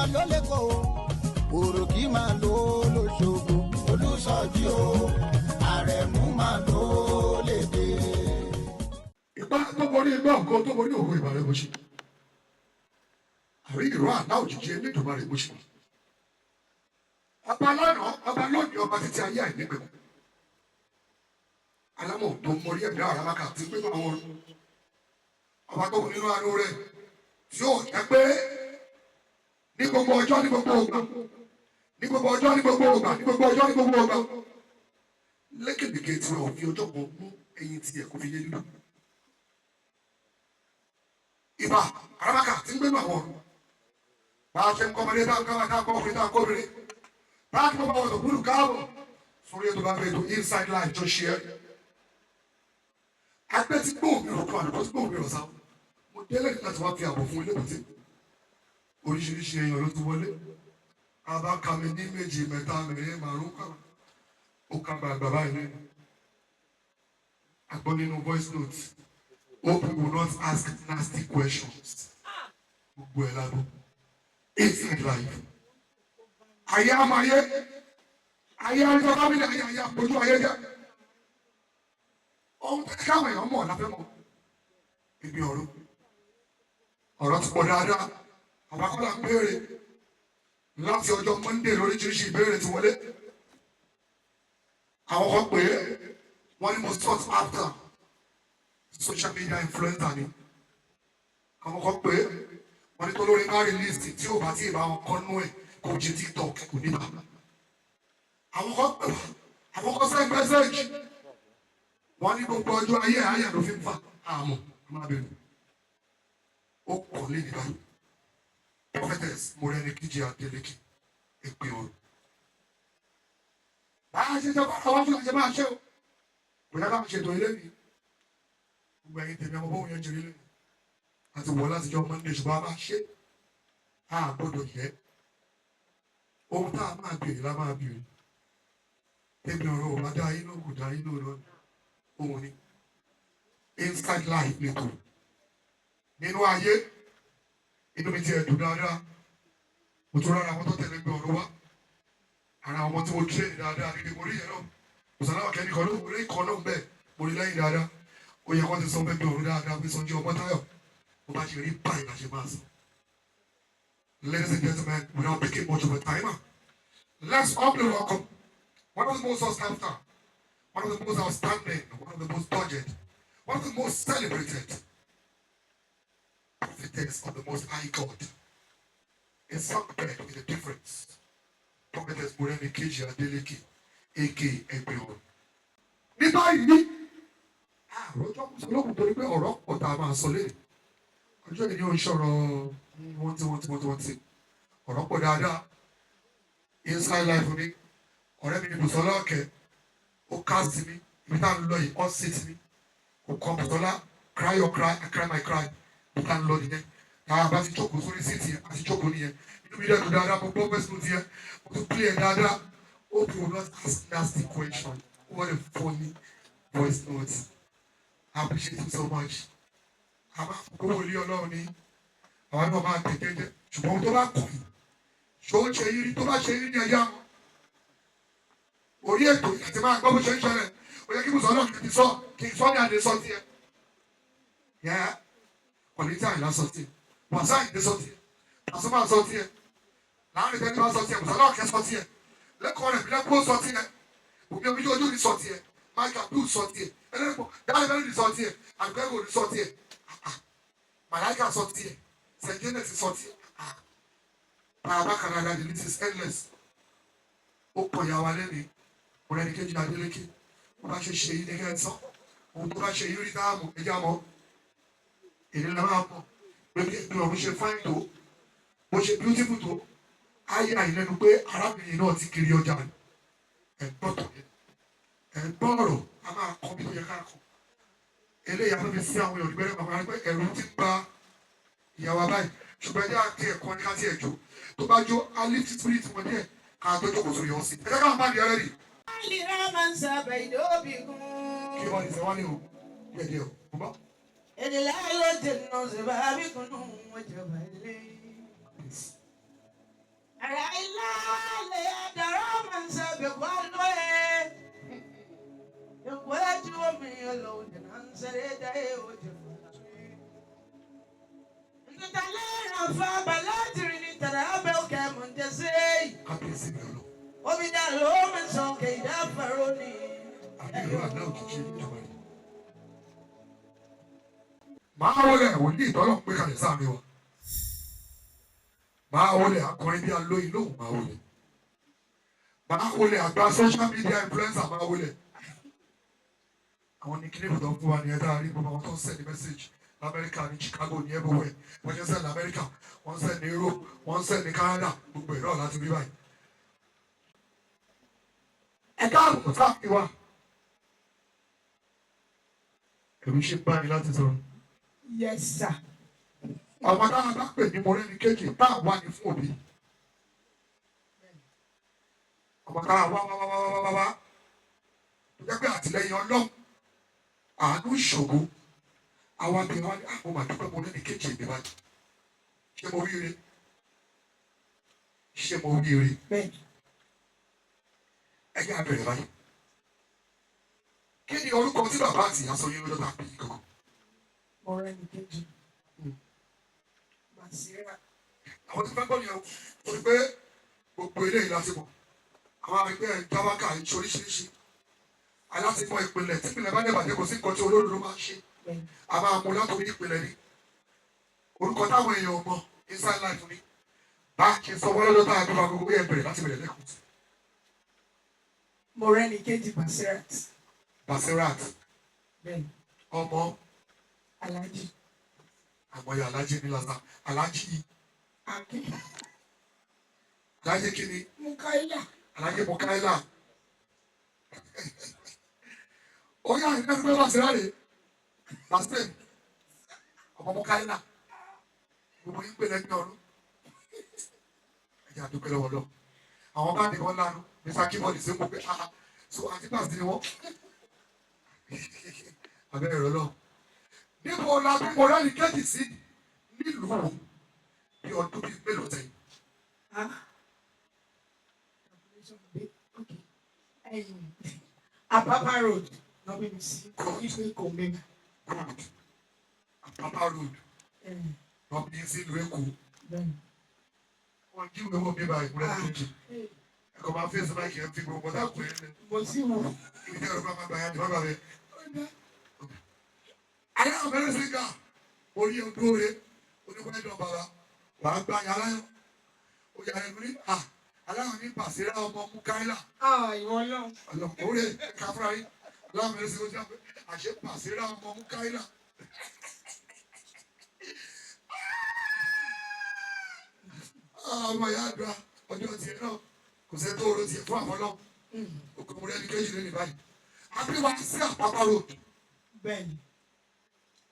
Ọ̀yọ́ ló lẹ́kọ̀ọ́ òròkì máa lò lóṣogbo Olùsọjí o, Àrẹ̀mú máa lò lédè. Ìpá tó borí igbá, ògo tó borí ògo, ìbàrẹ̀ bó ṣe àrí ìró àlá òjijì Elédùmarè bó ṣe. Ọba lánàá, ọba lónìí, ọba títí ayé àìnípẹ̀kun, alámọ̀ tó mórí ẹ̀dá àràmàkà àti pé àwọn ọba tó kù nínú àánú rẹ̀ tí ó jẹ́ pé ní gbogbo ọjọ́, ní gbogbo ògbà, ní gbogbo ọjọ́, ní gbogbo ògbà, ní gbogbo ọjọ́, ní gbogbo ògbà, lékèdèké tí wọn ò fi ọjọ́ kan mú ẹyin tiẹ̀ kó fi yé lílu. Ìbà àràmàkà tí ń gbénu àwọn ọ̀run. Bá a ṣe ń kọ́mọdé tá a ń kọ́ tá a ń kọ́ ọkùnrin tá a ń kọ́ obìnrin, bá a kí wọ́n bá wọn tó kúrú káàbọ̀ sórí ètò bá bẹ̀rẹ̀ ètò Inside Life tó ṣe é. Agbẹ́ tí gbóhùn mi rò kan, àdúgbò tí gbóhùn mi rò sá. Mo délé láti wá fi àbọ̀ fún ilé ìbùtí. Oríṣiríṣi èèyàn ló ti wọlé. Abá ka mi ní méjì, mẹ́ta, mẹ́rin, márùn ká, ó ká gbàgbà báyìí lẹ́nu. Àgbọ̀ nínú voice note, "Hope you will not ask nasty questions." Gbogbo ẹ̀ lábọ̀ Inside Life. Ayé amáyé, ayé ayé family, ayé ayé àpòjú ayé jẹ́. Ohun tí káwọn èèyàn mọ̀ láfẹ́ mọ̀. Ibi ọ̀rọ̀ ọ̀rọ̀ ti pọ̀ dáadáa. Àbákọ́lá ń béèrè láti ọjọ́ Monday, lóríṣiríṣi ìbéèrè ti wọlé. Àwọn kan pè é, wọ́n ní mo sought after social media influencer ni. Àwọn kan pè é, wọ́n ní tó lórí bá release tí ò bá tí ì bá wọn kọ́ nú ẹ̀ kò jẹ́ TikTok kò ní bá. Àwọn kan pè wá, àwọn kan send message, wọ́n ní gbogbo ọjọ́ ayé àyà ló fi ń fà àmọ́ àmọ́ ó kọ̀ lé ní báyìí. Prophetess Mọ́rẹ́níkejì Adélékè, èpè ọ̀rọ̀. Bá a ṣe jẹ́ bá àwọn fúlàṣẹ ṣe máa ṣe o, kò yẹ ká ṣètò ilé mi. Gbogbo ẹ̀yin tèmi, ọmọ bóun yẹn jẹrìí lẹ́nu àti wọ̀ láti jọ Monday, ṣùgbọ́n a máa ṣe, a gbọ́dọ̀ yẹ. Ohun tá a máa béèrè la máa béèrè. Tẹ́bi ọ̀rọ̀ ò bá dá yín lóhùn, kò dá yín lóhùn lọ́nà òun ni Inside Life lẹ́tọ̀ nínú ayé. Inú mi ti ẹ̀dùn dáadáa. Mo tún rárá àwọn tó tẹ̀lé gbé ọ̀rọ̀ wá, ara àwọn ọmọ tí mo train dáadáa níbi mo rí yẹn náà. Kò sọ náà kẹ́ni kan ló rí kan náà bẹ́ẹ̀, mo rí lẹ́yìn dáadáa. Ó yẹ kó ti sọ fẹ́ gbé ọ̀rọ̀ dáadáa pé Sọjí ọmọ Táyọ̀ mo bá ṣe rí báyìí la ṣe máa sọ. Ladies and gentlemen, without taking much of a timer, let's humbly welcome one of the most sought after, one of the most outstanding, one of the most dogged, one of the most celebrated prophetess of the Most High God. A songbird with a difference. Prophetess Morenikeji Adeleke, aka Ẹgbẹ̀rún. Ní báyìí, àròjọ olókùn torí pé ọ̀rọ̀ pọ̀ tá a máa sọ lé. Ọjọ́ ìní ò ń sọ̀rọ̀ wọ́n tí wọ́n tí wọ́n tí wọ́n tí. Ọ̀rọ̀ pọ̀ dáadáa. Inside Life mi, ọ̀rẹ́ mi ní Bùsọ́lá Ọ̀kẹ́, ó cast mi, ibi tá à ń lọ yìí, ọ́ sí mi. Kò kọ́ Bùsọ́lá, cry your cry, I cry my cry. Ibi tá à ń lọ nìyẹn. Àwọn bá ti jókòó sórí seat yẹn, àti jókòó nìyẹn. Inú mi dẹ́nu dáadáa, mo gbọ́ voice note yẹn, mo tún play ẹ̀ dáadáa. "Hope you will not ask nasty question." What a funny voice note. I appreciate you so much. Àmọ́ àkókò wòlíì Ọlọ́run ni àwọn náà máa tẹ̀ jẹ́jẹ́, ṣùgbọ́n ohun tó bá kù yìí, ṣó ń ṣe yírí, tó bá ṣe yírí ní ẹ̀yà wọn. Orí ètò àti máa gbọ́ bó ṣe ń ṣẹlẹ̀, ó yẹ kí Bùsọ̀ náà kì í sọ kì í sọ ní àdé sọ tiẹ̀. Yẹ Kọ̀lítì Àyìnlá sọ tiẹ̀, Wàsá Àyìndé sọ tiẹ̀, Pàṣípà sọ tiẹ̀, láàrin tẹ́lẹ̀ bá sọ tiẹ̀, Bùsọ̀ náà kẹ́ sọ tiẹ̀, lẹ́kọ̀ọ́ rẹ̀ bílẹ̀ sọ tiẹ̀, Bùnmi omi ojú mi sọ tiẹ̀, Michael Abdul sọ tiẹ̀, ẹlẹ́pọ̀ dáhùn bẹ́ẹ̀ sọ tiẹ̀, àgbẹ̀wò sọ tiẹ̀, Màláìka sọ tiẹ̀, Saint Janet sọ tiẹ̀. Bàbá Canada, the list is endless. Ó pọ̀ ìyá wa lẹ́nu Mọ́rẹ́níkejì Adélékè. Bó bá ṣe ṣe yìí ní kẹ́ ẹ sọ ohun tó bá ṣe yìí rí táàmù ẹjẹ́ àmọ́ èdè la máa mọ̀ pé bí ẹgbẹ́ ọ̀run ṣe fine tó, bó ṣe beautiful tó, ayé àìlẹ́nu pé arábìnrin náà ti kiri ọjà. Ẹ̀ gbọ́tọ̀ ẹ̀ gbọ́ ọ̀rọ̀, a máa kọ́ bí ó yẹ ká kọ́. Eléyìí afẹ́fẹ́ sí àwọn èèyàn nígbẹ́rẹ́ bàbá rẹ pé ẹ̀rù ti ń ba ìyàwó abáyé, ṣùgbọ́n ẹjẹ́ àti ẹ̀kọ́ ní ká tiẹ̀ jó. Tó bá jó, á lift spirit wọn díẹ̀ ká tó jókòó sórí ọ̀sìn. Ẹ jẹ́ káwọn bá di ẹrẹ́rì. Kí wọ́n ní sẹ́wọ́n ní o díẹ̀ díẹ̀ o mo bá. Ìdílé ló dènà síbábí kùnú wọ́n jọba ilé. Fa balatiri ni tara abel ke muntese. Kábíyèsí mi ọlọ. Omi da lo mi son ke ida faroni. Àbí ìlú àná òkìkí ìjọba rẹ̀. Máa wọlé wòlíì tọ́lọ̀ pé kalẹ̀ sáàmì wa. Máa wọlé akọrin bí alóyin lóhùn máa wọlé. Máa wọlé àgbà social media influencer máa wọlé. Àwọn ní kíní ìbùdó fún wa ní ẹ̀dá rí gbogbo àwọn tó ń send message l'Amẹ́ríkà, ní Chicago, ní everywhere. Wọ́n ṣe ń send l'Amẹ́ríkà, wọ́n ń send ní Europe, wọ́n ń send ní Canada, gbogbo ẹ̀rọ láti rí báyìí. Ẹ káàbọ̀ sáàmì wa. Ẹ̀rù ṣe bá mi láti sọ̀rọ̀. Yes, sir. Àwọn táwọn bá pè ní Mọ́rẹ́níkejì tá a wà ní fún òbí. Ọmọ táwọn wá wá wá wá wá wá wá tó jẹ́ pé àtìlẹ́yìn Ọlọ́run, àánú ìṣògo, àwa bí wọn ní àwọn màdúpẹ́ Mọ́rẹ́níkejì mi báyìí. Ṣé mo rí ire? Ṣé mo rí ire? Bẹ́ẹ̀ni. Ẹ jẹ́ á bẹ̀rẹ̀ báyìí. Kí ni orúkọ tí bàbá àti ìyá sọ yín lọ́jọ́ tá a bí yín gangan? Mọ́rẹ́níkejì. Basira. Àwọn tí fẹ́ gbọ́ nìyẹn o, torí pé gbogbo eléyìí láti mọ̀. Àwọn àgbẹ̀ ẹ̀ ń jáwákà ń ṣe oríṣiríṣi. Aláti mọ ìpìlẹ̀. Tí ìpìlẹ̀ bá dẹ̀ bàjẹ́, kò sí nǹkan tí olódodo máa ń ṣe. Bẹ́ẹ̀ni. A máa mú látòrí ìpìlẹ̀ ni. Orúkọ táwọn èèyàn mọ̀ inside life ni. Bá a ṣe sọ wọ́n lọ́jọ́ tá a bí wa gbogbo yẹn bẹ̀rẹ̀ láti bẹ̀rẹ̀ lẹ́kùn. Mọ́rẹ́níkejì Basirat. Basirat. Bẹ́ẹ̀ni. Ọmọ Alhaji. Àmọye alájí ní lásán alájí. Akin. Alájí kí ni? Mukaila. Alájí Mukaila. Ó yà ní ẹgbẹ́ Basirat rè Basirat ọmọ Mukaila, gbogbo yín pè lẹ́gbẹ̀ẹ́ ọ̀run. Ẹ̀jẹ̀ àdúgbò lọ́wọ́ lọ àwọn bá nìkan lánàá Mr Keyboard ṣe mọ̀ pé ah, so àti pàṣẹ ni wọ́n abẹ́rẹ́ rẹ lọ. Níbo la bí Mọ́rẹ́níkejì sí nílùú wo, bí ọdún bíi mélòó sẹ́yìn? Ah. Calculation big. Okay. Apapa Road. Lọ bí mi sí. Ife Kòmé. Good. Apapa Road lọ bí sílùú Èkó. Bẹ́ẹ̀ni. Wọ́n jí ìwé wọ̀ bí báyìí, Mọ́rẹ́níkejì. Ẹ̀kọ́ máa fèsì báyìí, kì í fi gbogbo ọ̀dà kù ẹ̀ lẹ̀. Mo sì wò. Ibi tí ẹ̀rọ bá máa gbà yá ni wọ́n bá bẹ̀. Ayé àwọn mẹ́rin sí ga orí ọdún oore onígbà ẹ̀dọ̀ bàbá wàá gba yàrá yọ. Ó yàrá ẹ̀mí ní à aláwọ̀ ní Bàṣírá ọmọ Mukaila. Ah, ìwọ náà. Ọlọ́kùnrin ẹ̀ka fúnra yín aláwọ̀ mẹ́rin sí ojú àpẹ àṣẹ Bàṣírá ọmọ Mukaila. Ọmọ ìyá àdúrà ọjọ́ tiẹ̀ náà kò sẹ́ tó oró tiẹ̀ fún àwọn ọlọ́run. Òkè Mọ́rẹ́níkejì lé ní báyìí. Abúlé sí Àpápá Road. Bẹ́ẹ̀ni.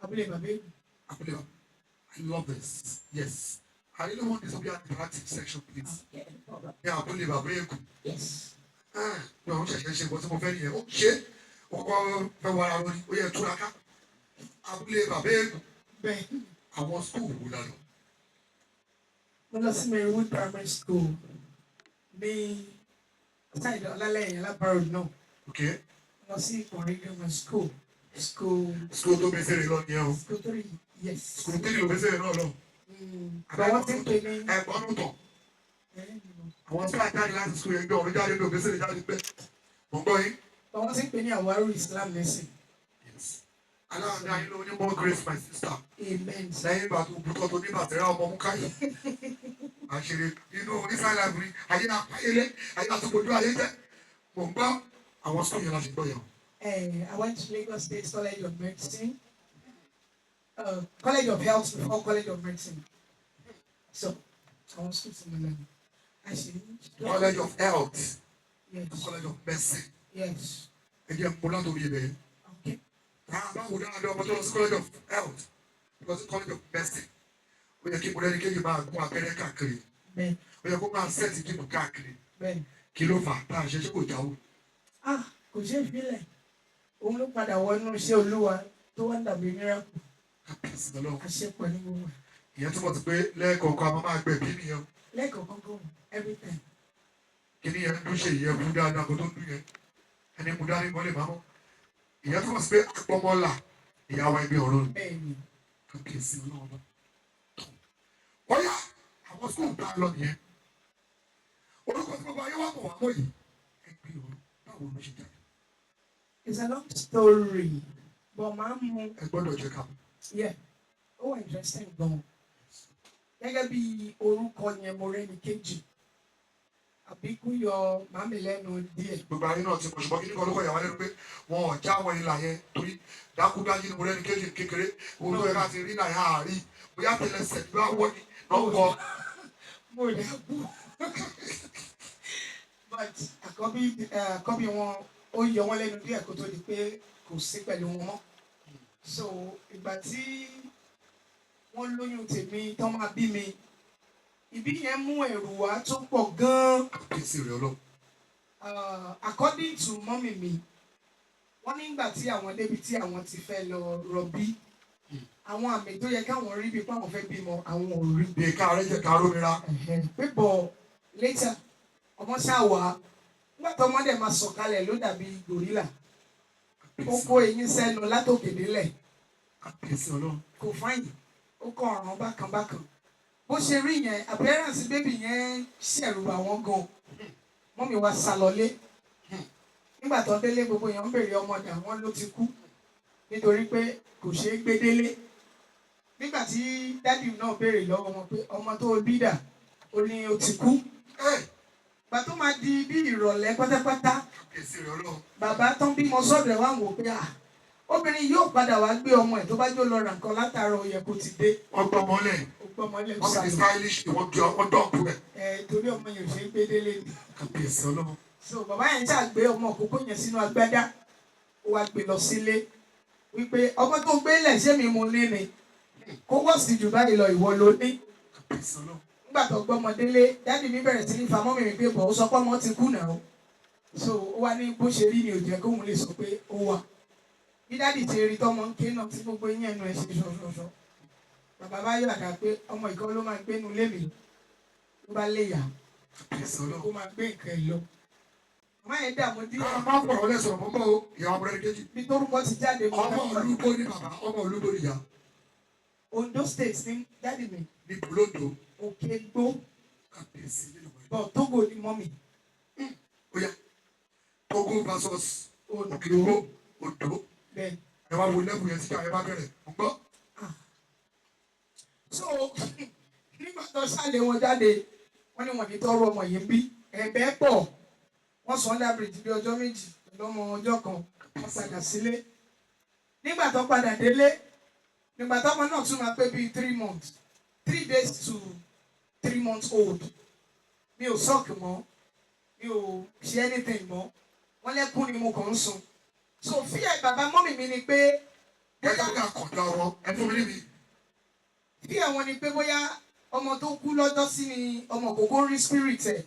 Abúlé bàbá èkó. Abúlé wa. I love this. Yes. I really want this to be an interactive section, please. Ní abúlé bàbá Èkó. Yes. Ní àwọn ṣẹ̀ṣẹ̀ ṣe nǹkan tí mo fẹ́ nìyẹn. Ó ṣe ó kọ́ fẹ́ wara lórí. Ó yẹ túraká. Abúlé bàbá Èkó. Bẹ́ẹ̀ni. Àwọn school wo la lọ? Mo lọ sí Marywood Primary School ní side Ọlálẹ́yìn Alábà Road náà. Mo lọ sí Ìkọ̀rí Grammar School. School School tó bẹ́sẹ̀ rẹ̀ lọ nìyẹn o. School three. Yes. School three ló bẹ́sẹ̀ rẹ̀ náà lọ. Àwọn tí ń pè ní. Ẹ̀gbọ́n nù tàn. Àwọn tí wàá jáde láti school yẹn gbé ọ̀run jáde ló bẹ́sẹ̀ rẹ̀ jáde pẹ́. Mo ń gbọ́ yín. Àwọn tí ń pè ní Àwárò Islam Lẹ́sìn. Yes. Aláwọ̀ ní ayé ló ní more grace, my sister. Amen. Lẹ́yìn ìgbà tó bùtọ́ tó ní bàtẹ́rẹ́ ọmọ Mukaila. Àṣírí inú inside library ayé apáyélé ayé àtúgbòjú ayé jẹ́. Mò ń gbọ́ àwọn school yẹn láti gbọ́ yẹn. I went to Lagos State College of Medicine, College of Health before College of Medicine. So, àwọn school tí mo lọ ni. A ṣe ń. College of Health. Yes. College of Medicine. Yes. Ẹ jẹ́ mo látòrí ibẹ̀ yẹn. Okay. Báwo dáadáa ọmọ tó lọ sí College of Health, lọ sí College of Medicine. Ó yẹ kí Mọ́rẹ́níkejì máa gún abẹ́rẹ́ káàkiri. Bẹ́ẹ̀. Ó yẹ kó máa set gym káàkiri. Bẹ́ẹ̀. Kí ló fà á tá a ṣe ṣé kò jáwó? Ah, kò ṣe é filẹ̀. Òun ló padà wọnú iṣẹ́ Olúwa tó wá ń dàbí miracle. Kábíyèsí lọ́lọ́. Àṣepọ̀ ní gbogbo ẹ̀. Ìyẹn túmọ̀ sí pé lẹ́ẹ̀kọ̀ọ̀kan a máa máa gbẹ̀bí nìyẹn. Lẹ́ẹ̀kọ̀ọ̀kan gan, every time. Kí ni yẹn ń dún ṣe ìyẹn fún dáadáa kó tó ń dún yẹn. Ẹni mú dání mọ́ lè má mọ́. Ìyẹn túmọ̀ sí pé àpọ́mọ́là ìyàwó ẹgbẹ́ ọ̀run. Bẹ́ẹ̀ni. Kábíyèsí Ọlọ́run bá. Ó yá, àwọn school tá a lọ nìyẹn. Orúkọ tí gbogbo ayé wà mọ̀ wá mọ̀ yìí, Ẹ̀gbin Ọ̀run, báwo ló ṣe jáde? It's a long story, but màá mú. Ẹ gbọ́dọ̀ jẹ́ ká mọ̀. Yeah, ó wà interesting gan. Gẹ́gẹ́ bí orúkọ yẹn, Mọ́rẹ́níkejì, àbíkú yọ màmí lẹ́nu díẹ̀. Gbogbo ayé náà ti mọ̀, ṣùgbọ́n kí ní kan ló kọ̀ yà wá lẹ́nu pé wọn ò já àwọn ìlà yẹn, torí dákúdájí ni Mọ́rẹ́níkejì kékeré owó tó yẹ ká ti rí náà yà á rí, bóyá tẹlẹsẹ̀ bí wọ́n wọ́ ni lọ́kọ̀. Mo dàgbù, but àkọ́bí wọn, ó yọ wọ́n lẹ́nu díẹ̀ kó tó di pé kò sí pẹ̀lú wọn mọ́. So ìgbà tí wọ́n lóyún tèmi tán máa bí mi, ìbí yẹn mú ẹ̀rù wá tó pọ̀ gan-an. Kèsì rẹ̀ Ọlọ́run. According to mummy mi, wọ́n nígbà tí àwọn débi tí àwọn ti fẹ́ lọ rọbí, àwọn àmì tó yẹ káwọn rí bíi pé àwọn fẹ́ bímọ, àwọn ò rí. Bí ká rẹ̀ jẹ́ ká rómìnira. Pé bọ̀ later, ọmọ ṣáà wá. Nígbà tó ọmọdé máa sọ̀kalẹ̀, ló dàbí gorilla, ó kó eyín sẹ́nu látòkè délẹ̀. Kàbíyèsí Ọlọ́run. Kò fáyìn, ó kọ̀ ọ̀ràn bákan bákan. Bó ṣe rí yẹn, appearance baby yẹn ṣẹ̀rù àwọn gan. Mummy wa sá lọlé. Nígbà tó délé, gbogbo èèyàn ń béèrè ọmọdé, àwọn ló ti kú, nítorí pé kò ṣeé gbé délé. Nígbà tí daddy náà béèrè lọ́wọ́ wọn pé ọmọ tó bí dà, ó ní ó ti kú. Gbà tó máa di bí ìrọ̀lẹ́ pátápátá, Kàbíyèsí rẹ̀ Ọlọ́run. bàbá tó ń bímọ sọ́dọ̀ ẹ̀ wá ń wò pé à, obìnrin yóò padà wá gbé ọmọ ẹ̀, tó bá jó lọ ra nǹkan látàárọ̀, ó yẹ kó ti dé. Wọ́n gbọ́ mọ́lẹ̀. Ó gbọ́mọ lẹ̀. Wọ́n fi stylish, wọ́n jọ wọ́n dọ̀pù ẹ̀. Ẹ̀ torí ọmọ yẹn ò ṣe é gbé délé ni. Kàbíyèsí Ọlọ́run. So bàbá yẹn ṣàgbé ọmọ òkókó yẹn sínú agbádá, ó wá gbé lọ sílé wípé ọmọ tó gbé lẹ̀, ṣé mi mú ní ni kó wọ́ọ̀sì jù báyìí lọ, ìwọ ló ní. Kàbíyèsí Ọlọ́run. Nígbà tó gbọ́mọ délé, daddy mi bẹ̀rẹ̀ sí ní fa mummy mi pé bọ̀, ó sọ pé ọmọ ti kú náà. So ó wá ní bó ṣe rí ni ò jẹ́ kóun lè sọ pé ó wà. Bí daddy ti rí tọmọ ń ké náà, tí gbogbo yín ẹnu ẹ̀ ṣe ṣọṣọṣọ, bàbá bá yọ̀ àdá pé ọmọ ìkan ló máa gbénu lé mi, ló bá lè yà Kàbíyèsí Ọlọ́run. kó máa gbé nǹkan ẹ̀ lọ. Màmá yẹn dààmú díẹ̀. Ká má fọ̀rọ̀ lẹ́sọ̀rọ̀ mọ́ bọ́ o, ìyàwó Mọ́rẹ́níkejì. Bí torúkọ ti jáde mo Ọmọ olúgbó ní bàbá, ọmọ olúgbó ní ìyá? Ondo State ní daddy mi. Ní Bùlóńdó. Òkè Gbó. Kàbíyèsí nínú ẹ̀. Bọ̀ Tógò ní mummy. Ó yá, Togo versus Ondo. Òkè-Igbó, Oǹdó. Bẹ́ẹ̀. Ẹ wá wo lẹ́bù yẹn síta, ẹ bá bẹ̀rẹ̀ mo gbọ́. So nígbà tó ṣàlẹ̀ wọn jáde, wọ́n ní wọ́n ní tọrọ ọmọ yìí ń bí ẹ̀bẹ̀ pọ̀. Wọ́n sọ under bridge bí ọjọ́ 2 pẹ̀lú ọmọ ọjọ́ kan, wọ́n padà sílé. Nígbà tó padà délé, nígbà tọ́mọ náà tún máa pé bíi 3 months, 3 days to 3 months old, mi ò suck mọ́, mi ò ṣe anything mọ́. Wọ́n lẹ́kún ni mo kàn ń sun. So fear bàbá mummy mi ni pé Gẹ́gẹ́ bí àkàndá wọn, ẹ fún mi níbi. Fear wọn ni pé bóyá ọmọ tó kú lọ́jọ́ sí ni ọmọ kòkó ń rí spirit ẹ̀.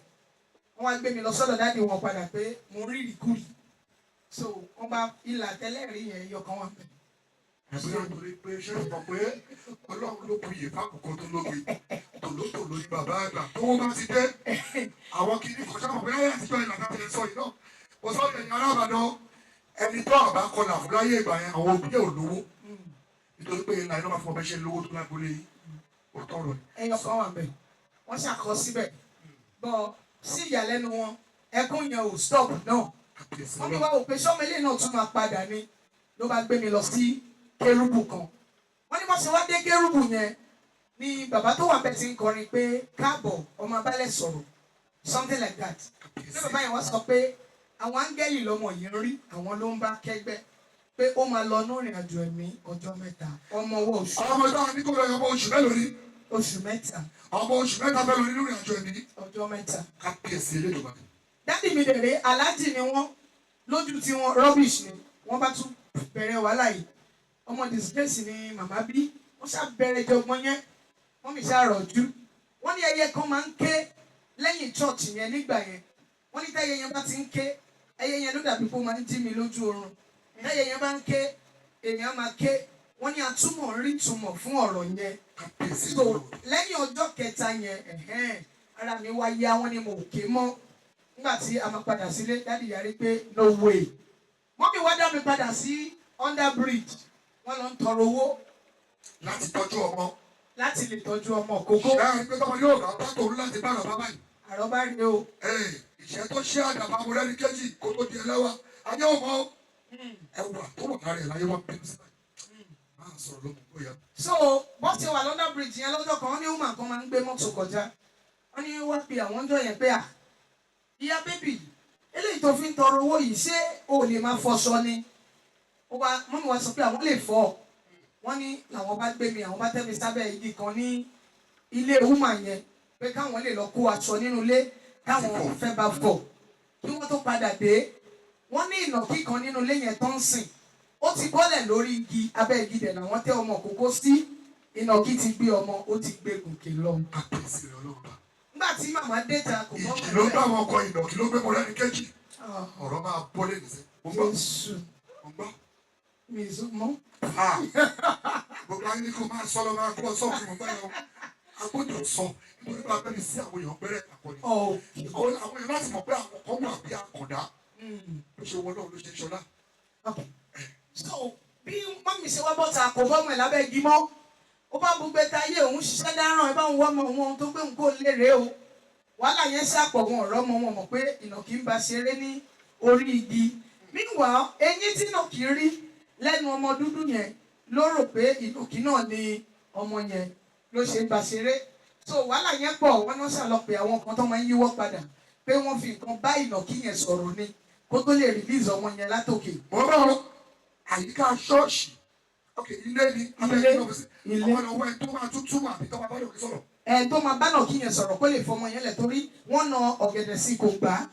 Wọ́n wá gbé mi lọ sọ́dọ̀ daddy wọn padà pé mo ń rí ìrìkúrì. So wọ́n bá ìlà tẹ́lẹ̀ rí yẹn yọkan wà pẹ̀. Ẹ̀bí àtòrí pé ṣé o mọ̀ pé Ọlọ́run ló bu iyè fákòókò tó lóge tòlótòló ní bàbá àgbà tó wọ́n bá ti dé àwọn kìíní kọjá mọ̀ pé láyé àtijọ́ ìlànà àti sọ yìí náà mo sọ ẹ̀yin ará Ìbàdàn, ẹni tó àbá kọlà fún láyé ìgbà yẹn, àwọn òbí ẹ̀ ò lówó, nítorí pé ìlànà máa fún ọbẹ̀ ṣe lówó tó lágbólé yìí, ó tọrọ ni. Ẹyọ kan wà bẹ̀, wọ́n ṣàkọ síbẹ̀ bọ́. Sí ìyàlẹ́nu wọn, ẹkún yẹn ò stop náà. Kàbíyèsí Wọ́n mi Ọlọ́run. wá wò pé sọ́mọ ilé náà tún máa padà ni, ló bá gbé mi lọ sí kérúbù kan. Wọ́n ní wọ́n ṣe wá dé kérúbù yẹn ni bàbá tó wà bẹ́ẹ̀ ti ń kọrin pé káàbọ̀ ọmọ abálẹ̀ sọ̀rọ̀, something like that. Ní bàbá yẹn wá sọ pé àwọn áńgẹ́lì lọmọ yìí ń rí, àwọn ló ń bá kẹ́gbẹ́, pé ó máa lọ ní ìrìn àjò ẹ̀mí ọjọ́ 3, ọmọ ọwọ́ oṣù Ọmọ táwọn ní kó lọ, ọmọ oṣù mélòó ni? Oṣù 3. Ọmọ oṣù 3 fẹ́ lọ nínú ìrìn àjò ẹ̀mí. Ọjọ́ 3. Kábíyèsí Elédùmarè. Daddy mi dẹ̀rẹ̀, aláàjì ni wọ́n lójú tí wọ́n, rubbish ni wọ́n bá tún bẹ̀rẹ̀ wàhálà yìí. Ọmọ disgrace ni màmá bí. Wọ́n ṣá bẹ̀rẹ̀ jọgbọ́n yẹn, wọ́n mi ṣá rọ̀jú. Wọ́n ní ẹyẹ kan máa ń ké lẹ́yìn church yẹn nígbà yẹn. Wọ́n ní tẹ́yẹ yẹn bá ti ń ké, ẹyẹ yẹn ló dàbí pé ó máa ń jí mi lójú oorun. Tẹ́yẹ yẹn bá ń ké, èèyàn máa ké. Wọ́n ní atúmọ̀ ń rí túmọ̀ fún ọ̀rọ̀ yẹn. Kábíyèsí So Elédùmarè. lẹ́yìn ọjọ́ kẹta yẹn, ẹ̀hẹ́n, ara mi wá yá. Wọ́n ní mo ò ké mọ́. Nígbà tí a máa padà sílé, daddy yarí pé no way. Mummy wá dá mi padà sí under bridge, wọ́n lọ ń tọrọ owó láti tọ́jú ọmọ. Láti lè tọ́jú ọmọ kókó. Ṣé ẹ pé tọmọ yóò bá bá tòun láti bá bàbá báyìí? Àrọ́bá rí o. Ìṣẹ́ tó ṣe àdàbà Mọ́rẹ́níkejì kó tó di ẹlẹ́wà. Ayé ò mọ̀ ẹwà tó wà lára ẹ̀ láyé wọn bínú sí báyìí. Máa sọ̀rọ̀ lókun bóyá. So bó ṣe wà London Bridge yẹn lọ́jọ́ kan, wọ́n ní woman kan máa ń gbé mọ́tò kọjá. Wọ́n ní wá pe àwọn ọjọ́ yẹn pé, à, ìyá baby, eléyìí tó fi ń tọrọ owó yìí, ṣé o lè máa fọṣọ ni? Ó wá mummy wa sọ pé àwọn lè fọ. Wọ́n ní làwọn bá gbé mi, àwọn bá tẹ́ mi sábẹ́ igi kan ní ilé woman yẹn pé káwọn lè lọ kó aṣọ nínú ilé káwọn fẹ́ bá fọ̀ kí wọ́n tó padà dé. Wọ́n ní ìnàkí kan nínú ilé yẹn tó ń sìn, ó ti bọ́lẹ̀ lórí igi. Abẹ́ igi dẹ̀ làwọn tẹ́ ọmọ kókó sí. Ìnàkí ti gbé ọmọ, ó ti gbé gòkè lọ. Kábíyèsí rẹ̀ Ọlọ́run bá. Nígbà tí màmá dé ta, kò bọ́. Ìjì ló bá wọn kọ, ìnàkí ló gbé Mọ́rẹ́níkejì. Ọ̀rọ̀ máa bọ́ lé nìṣẹ́. Mo ń gbọ́. Jésù. Mo ń gbọ́. Mi ì sọ mọ́. Ah, gbogbo ayé ní kó máa sọ lọ, máa kó ọ sọ́ọ̀kì. Mo gbọ́ yẹn o. A gbọ́dọ̀ sọ nítorí bá bẹ́ẹ̀ sí àwọn èèyàn gbẹ́rẹ́ àkọni. Ọ̀. Àwọn èèyàn láti mọ̀ pé àwọn kan wà bí àkàndá. Ló ṣe wọn náà ló ṣe ṣọlá. So bí mummy ṣe wá bọ́ta, kò bọ́ ọmọ ẹ̀ lábẹ́ igi mọ́. Ó bá bugbe táyé òun ṣiṣẹ́ dáràn, ẹ bá ń wọ́ ọmọ òun, ohun tó gbé òun kó lérè o. Wàhálà yẹn ṣàpọ̀, wọn ọ̀rọ̀ ọmọ wọn mọ̀ pé ìnàkí ń ba ṣeré ní orí igi. Meanwhile, eyín tí ìnàkí rí lẹ́nu ọmọ dúdú yẹn ló rò pé ìnàkí náà ni ọmọ yẹn ló ṣe ń ba ṣeré. So wàhálà yẹn pọ̀. Wọ́n náà ṣàlọ pé àwọn kan tó máa ń yíwọ́ padà pé wọ́n fi nǹkan bá ìnàkí yẹn sọ̀rọ̀ ni kó tó lè release ọmọ yẹn látòkè. Mo bá wọn àyíká ṣọ́ọ̀ṣì, ok, ilé ni abẹ́ Ilé, ilé ọ́fíìsì. Ilé. Àwọn ọ̀nà ẹ̀ tó máa tútù àbí tó máa bá lòkè sọ̀rọ̀. Ẹ tó máa bá nàkí yẹn sọ̀rọ̀ kó lè fọmọ yẹn lẹ̀, torí wọ́n na ọ̀gẹ̀dẹ̀ sí, kò gbà á,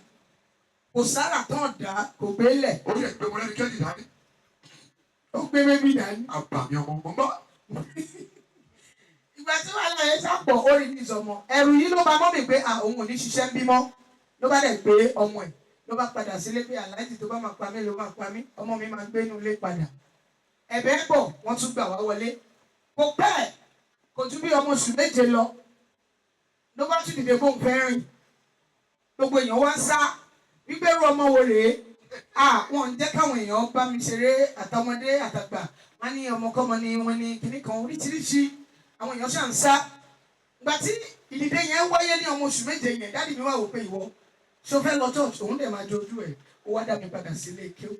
kò sára tán dá, kò gbé lẹ̀. Ó lè gbé Mọ́rẹ́níkejì dání. Ó gbé baby dání. Àbàmì ọmọ, mo ń gbọ́. Ìgbà tí wàhálà yẹn sàpọ̀, ó rí ní ìsọmọ ẹ̀rù yìí ló bá mummy pé à, òun ò ní ṣiṣẹ́ ń bímọ. Ló bá dẹ̀ gbé ọmọ ẹ̀, ló bá padà sílé pé aláàjì, tó bá máa pa mí ló máa pa mí, ọmọ mi máa gbé inú ilé padà. Ẹ̀bẹ̀ pọ̀, wọ́n tún gbà wá wọlé. Kò pẹ́, kò tún bí ọmọ oṣù 7 lọ, ló bá tún dìde bóun fẹ́ rìn. Gbogbo èèyàn wá ń sá wípé irú ọmọ wo rèé? Ah, wọn ń jẹ́ káwọn èèyàn bá mi ṣeré, àtọmọdé àtàgbà. Wọn ní ọmọkọ́mọ ni wọn ní kinní kan oríṣiríṣi. Àwọn èèyàn ṣà ń sá. Ìgbà tí ìdìde yẹn wáyé ní ọmọ oṣù 7 yẹn, daddy mi wá wò pé ìwọ ṣó fẹ́ lọ church? Òun dẹ̀ máa jojú ẹ̀. Ó wá dá mi padà sílé kéwú.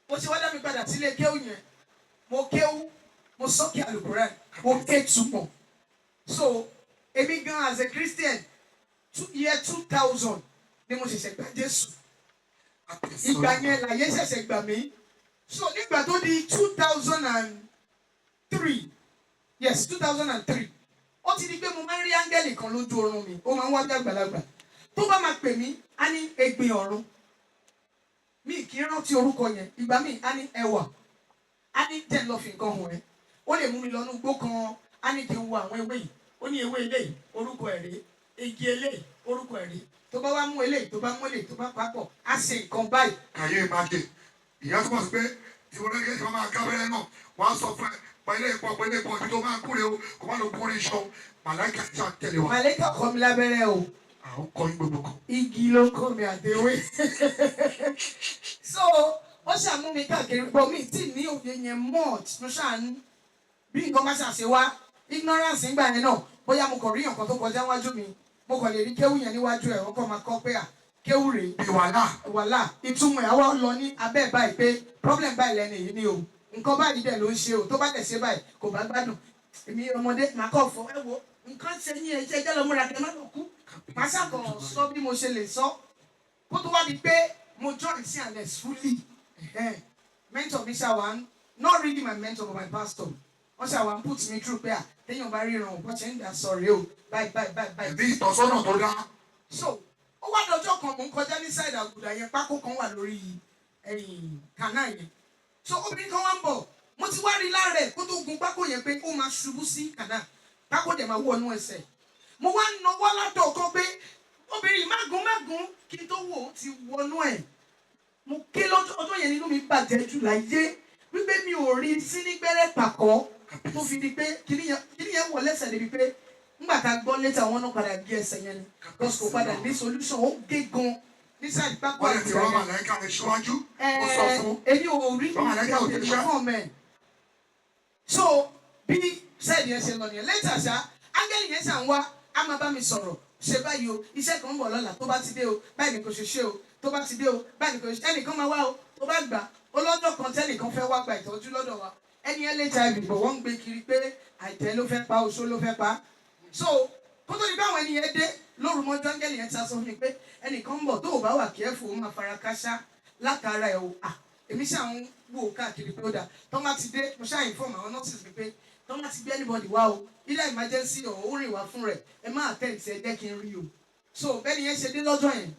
Mo ṣe wá dá mi padà sílé kéwú yẹn, mo kéwú, mo sọ́kì àlùkùránì, mo ké túmọ̀. So èmi gan as a Christian, year 2000 ni mo ṣẹ̀ṣẹ̀ gba Jésù. Ìgbà yẹn làyé ṣẹ̀ṣẹ̀ gbà mí. So nígbà tó di 2003, yes, 2003, ó ti di pé mo máa ń rí áńgẹ́lì kan lójú oorun mi. Ó máa ń wá bí àgbàlagbà. Tó bá máa pè mí, á ní Egbin Ọ̀run. Mi kì í rántí orúkọ yẹn. Ìgbà míì, á ní ẹwà, á ní jẹ́ ń lọ fi nǹkan hàn ẹ́. Ó lè mú mi lọ ní igbó kan, á ní kí n wo àwọn ewé yìí. Ó ní ewé eléyìí, orúkọ ẹ̀ rèé, igi eléyìí, orúkọ ẹ̀ rèé. Tó bá wá mú eléyìí, tó bá mú eléyìí, tó bá papọ̀, á ṣe nǹkan báyìí. Kàyé máa jẹ ìyá tó mọ̀ sí pé tí wọ́n lẹ́gẹ̀ẹ́ tí wọ́n máa kábẹ́rẹ́ náà, wọ́n á sọ fún ẹ pẹ̀lú ìpọ̀ pẹ̀lú ìpọ̀ ibi tó máa kúrè o, kò má lọ kúrè iṣan màláìka tí a tẹ̀lé wa. Màlẹ́kà kọ́ mi lábẹ́rẹ́ o. Àwọn kọ́ yín gbogbo kan. Igi ló kọ́ mi àtẹwé. So ó ṣàmú mi káàkiri bọ̀, mi tí ní òye yẹn much. Mo ṣáà ń bí nǹkan bá ṣàṣe wá, ignorance ńgbà yẹn náà. Bóyá mo kàn rí nǹkan tó kọjá wájú mi, mo kàn lè rí kéwù yẹn níwájú ẹ̀, wọ́n kàn máa kọ́ pé à, kéwù rèé. Bí wàhálà. Wàhálà, ìtumọ̀ ẹ̀ wá lọ ní abẹ́ báyìí pé problem báyìí lẹ́nu yìí ni o, nǹkan báyìí dẹ̀ ló ń ṣe o. Tó bá dẹ̀ ṣe báyìí, kò bá gbádùn. Èmi ọmọdé, màá kọ́ fọ ẹ wo nǹkan ṣe ní ẹjẹ́ ẹjẹ́ lọ múra kẹ́ má lọ kú. Màá ṣàkọ̀ sọ bí mo ṣe lè sọ. Kó tó wá di pé mo join C&S fully, mentor mi ṣàwà, not really my mentor but my pastor, wọ́n ṣàwà put me through pé à, téèyàn bá ríran ò, bó ṣe ń dà sọ rèé o, báyìí báyìí báyìí báyìí. Ẹ̀mí ìtọ́sọ́nà tó dá. So ó wá dọjọ́ kan, mò ń kọjá ní side àgùdà yẹn, pákó kan wà lórí ẹ̀yìn kànáà yẹn. So obìnrin kan wá ń bọ̀. Mo ti wá rí lára ẹ̀ kó tó gun pákó yẹn pé ó máa ṣubú sí kànáà, pákó dẹ̀ máa wọnú ẹsẹ̀. Mo wá nọwọ́ látọ̀ kan pé obìnrin yìí, má gun, má gun. Kí n tó wò ó, ti wọnú ẹ̀. Mo ké lọ́jọ́ ọjọ́ yẹn, nínú mi bàjẹ́ jù láyé wípé mi ò rí sí ní gbẹ́rẹ́ pàkọ́ tó fi di pé kíní yẹn wọ lẹ́sẹ̀ débi pé ńgbà tá a gbọ́ létà, wọn náà padà gé ẹsẹ̀ yẹn ni, because kò padà ní solution. Ó gé gan ní side pápá. Wọ́n lè ti rán màláìka rẹ̀ síwájú, ó sọ fún Èmi ò rí Rán màláíkà ò ti ṣá. fún ọmọ ẹ̀. So bí Sẹ́ẹ̀dì yẹn ṣe lọ nìyẹn. Later ṣá, áńgẹ́lì yẹn ṣà ń wá, á máa bá mi sọ̀rọ̀. Ṣe báyìí o, iṣẹ́ kan ń bọ̀ lọ́la, tó bá ti dé o, báyìí ni kò ṣe ṣe o, tó bá ti dé o, báyìí ni kò ṣe ṣe. Ẹnìkan máa wá o, tó bá gbà ó lọ́jọ́ kan tẹ́nìkan fẹ́ wá gba ìtọ́jú lọ́dọ̀ wa. Ẹni ẹ lè HIV, bọ̀ wọ́n ń gbé kiri pé àìtẹ́ ló fẹ́ pa, oṣó ló fẹ́ pa. So kó tó di pé àwọn ẹni yẹn dé lóru mọ́jú, áńgẹ́lì yẹn ti sọ fún mi pé ẹnìkan ń bọ̀, tó o bá wà careful, ó máa fara káṣá látara ẹ̀ o. Ah, èmi ṣáà ń wò káàkiri pé ó dà tó má ti dé. Mo ṣáà inform àwọn nurses mi pé tó má ti gbé anybody wá o, ilé emergency o, ó rìn wá fún rẹ̀, ẹ má attend sí, ẹ jẹ́ kí n rí o. So bẹ́ẹ̀ ni yẹn ṣe dé lọ́jọ́ yẹn.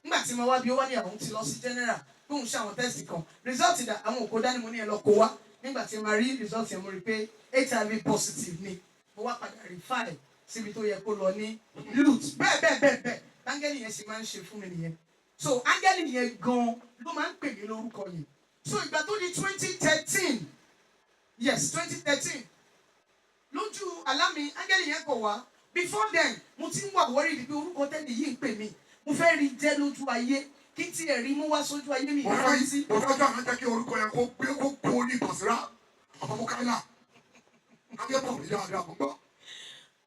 Nígbà tí mo wá bí, ó wá ní àwọn ti lọ sí general, bóun ṣe àwọn test kan, result dà, àwọn òkò dání. Mo ní ẹ lọ kó wá. Nígbà tí mo rí result yẹn, mo rí pé HIV positive ni. Mo wá padà refer síbi tó yẹ kó lọ ní LUTH. Bẹ́ẹ̀ bẹ́ẹ̀ bẹ́ẹ̀ bẹ́ẹ̀, áńgẹ́lì yẹn ṣe máa ń ṣe fún mi nìyẹn. So áńgẹ́lì yẹn gan ló máa ń pè mí lórúkọ yẹn. So ìgbà tó di 2013, yes, 2013, lójú àlá mi, áńgẹ́lì yẹn kọ̀ wá. Before then, mo ti ń wà worried pé orúkọ tẹ́lẹ̀ yìí ń pè mí, mo fẹ́ rí jẹ́ lójú ayé, kí tiẹ̀ rí mú wá sójú ayé mi. Mo fẹ́ mo fẹ́ jọ àwọn jẹ́ kí orúkọ yẹn kó gbé kó kó ní ìbọ̀síra ọmọ Mukaila ayé mọ̀ mí dáadáa, mo gbọ́.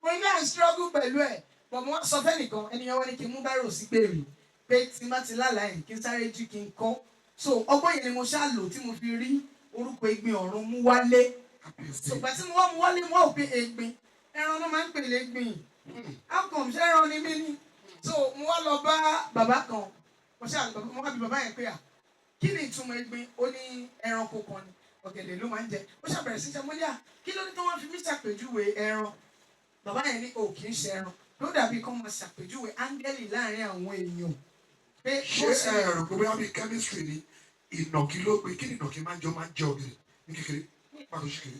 Mo ní à ń struggle pẹ̀lú ẹ̀, but mo wá sọ fẹ́nìkan, ẹnìyẹn wá ní kí n mú biro sí gbèrè pé tí n bá ti lálàá ẹ̀, kí n sáré jí kí n kọ́. So ọgbọ́n yẹn ni mo ṣáà lò tí mo fi rí orúkọ Egbin Ọ̀run mú wálé. Kábíyèsí. So ìgbà tí mo wá mú wálé, mo wá wò pé Egbin, ẹran ló máa ń pè légbìn. How come? Ṣé ẹran ni mí ni? So mo wá lọ bá bàbá kan, mo ṣáà mo wá bí bàbá yẹn pé, à, kí ni ìtumọ̀ Egbin? Ó ní ẹranko kan ni, ọ̀gẹ̀dẹ̀ ló máa ń jẹ. Ó ṣàbẹ̀rẹ̀ sí ṣe. Mo ní, à, kí ló ní tó wọ́n fi mí ṣàpèjúwe ẹran? Bàbá yẹn ní o kì í ṣe ẹran, ló dàbí kó máa ṣàpèjúwe áńgẹ́lì láàrin àwọn èèyàn pé Ṣé bó ṣe ẹ rò pé bóyá bíi chemistry ni ìnàkí ló gbé? Kí ni ìnàkí máa ń jẹ? Ó máa ń jẹ ọ̀gẹ̀dẹ̀ ní kékeré, pàtó ṣe kéré.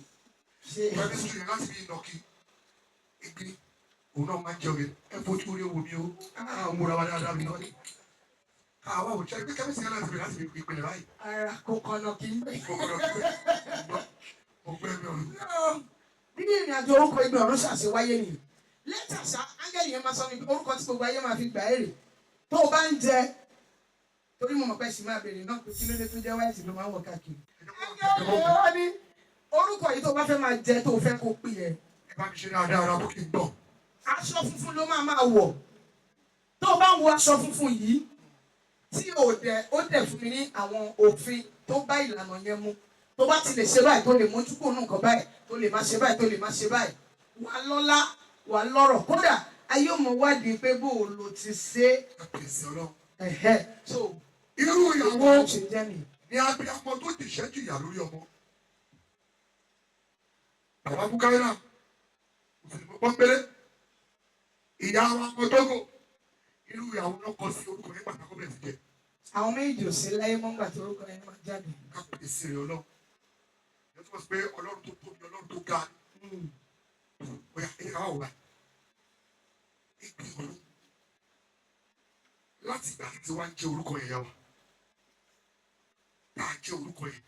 Ṣe Chemistry yẹn láti bí ìnàkí, ìgbín, òun náà máa ń jẹ ọ̀gẹ̀dẹ̀. Ẹ fojú orí owó mi o, àwọn múra wa dáadáa mi náà àwa ò jẹ́ pé chemistry yẹn láti bẹ̀rẹ̀ láti fi ìpìlẹ̀ báyìí. Ara kò kànnà kì í bẹ̀. Mo gbọ́dọ̀ pé mo gbẹ́ mi ọ̀run. Bí ìrìn àjò orúkọ Ẹgbẹ́ Ọ̀run ṣàṣe wáyé nìyí. Later ṣá, áńgẹ́lì yẹn máa sọ mi orúkọ tí gbogbo ayé máa fi gbà èrè tó o bá ń jẹ, torí mo mọ̀ pé ṣì máa béèrè náà pé kí ló dé tó jẹ́ white ló máa ń wọ̀ káàkiri. Áńgẹ́lì yẹn wá ní orúkọ yìí, tó o bá fẹ́ máa jẹ, tó o fẹ́ kó pè é, Ẹ bá mi ṣe dáadáa ara tó kí n gbọ́. aṣọ funfun ló máa máa wọ̀. Tó o bá ń wọ aṣọ funfun yìí tí o dẹ̀, ó dẹ̀ fún mi ní àwọn òfin tó bá ìlànà yẹn mu. Tó bá ti lè ṣe báyìí, tó lè mójú kó nù nǹkan báyìí, tó lè má ṣe báyìí, tó lè má ṣe báyìí, wà á lọ́lá, wà á lọ́rọ̀, kódà ayé ò mọ̀ wádìí pé bó o lò ti ṣe é. Kábíyèsí Ọlọ́run. Ẹ̀hẹ́, so Irú ìyàwó ṣe jẹ́ nìyí. ní abiyamọ tó dìṣẹ́ jìyà lórí ọmọ. Bàbá Mukaila, mùsùlùmí pọ́npẹ́lẹ́, ìyá wa ọmọ Tógò, irú ìyàwó náà kọ sí orúkọ yẹn pàtàkì bẹ̀rẹ̀ sí jẹ. Àwọn méjì ò sí láyé mọ́ ńgbà tó orúkọ yẹn máa jáde. Kábíyèsí rẹ̀ Ọlọ́run. Ìyẹn túmọ̀ sí pé Ọlọ́run tó tóbi, Ọlọ́run tó ga ni. Bóyá ẹ̀yẹ ká wà wò báyìí. Ìgbín Ọ̀run. Láti ìgbà tí wàá ń jẹ́ orúkọ yẹn yá wa. Tá a jẹ́ orúkọ yẹn.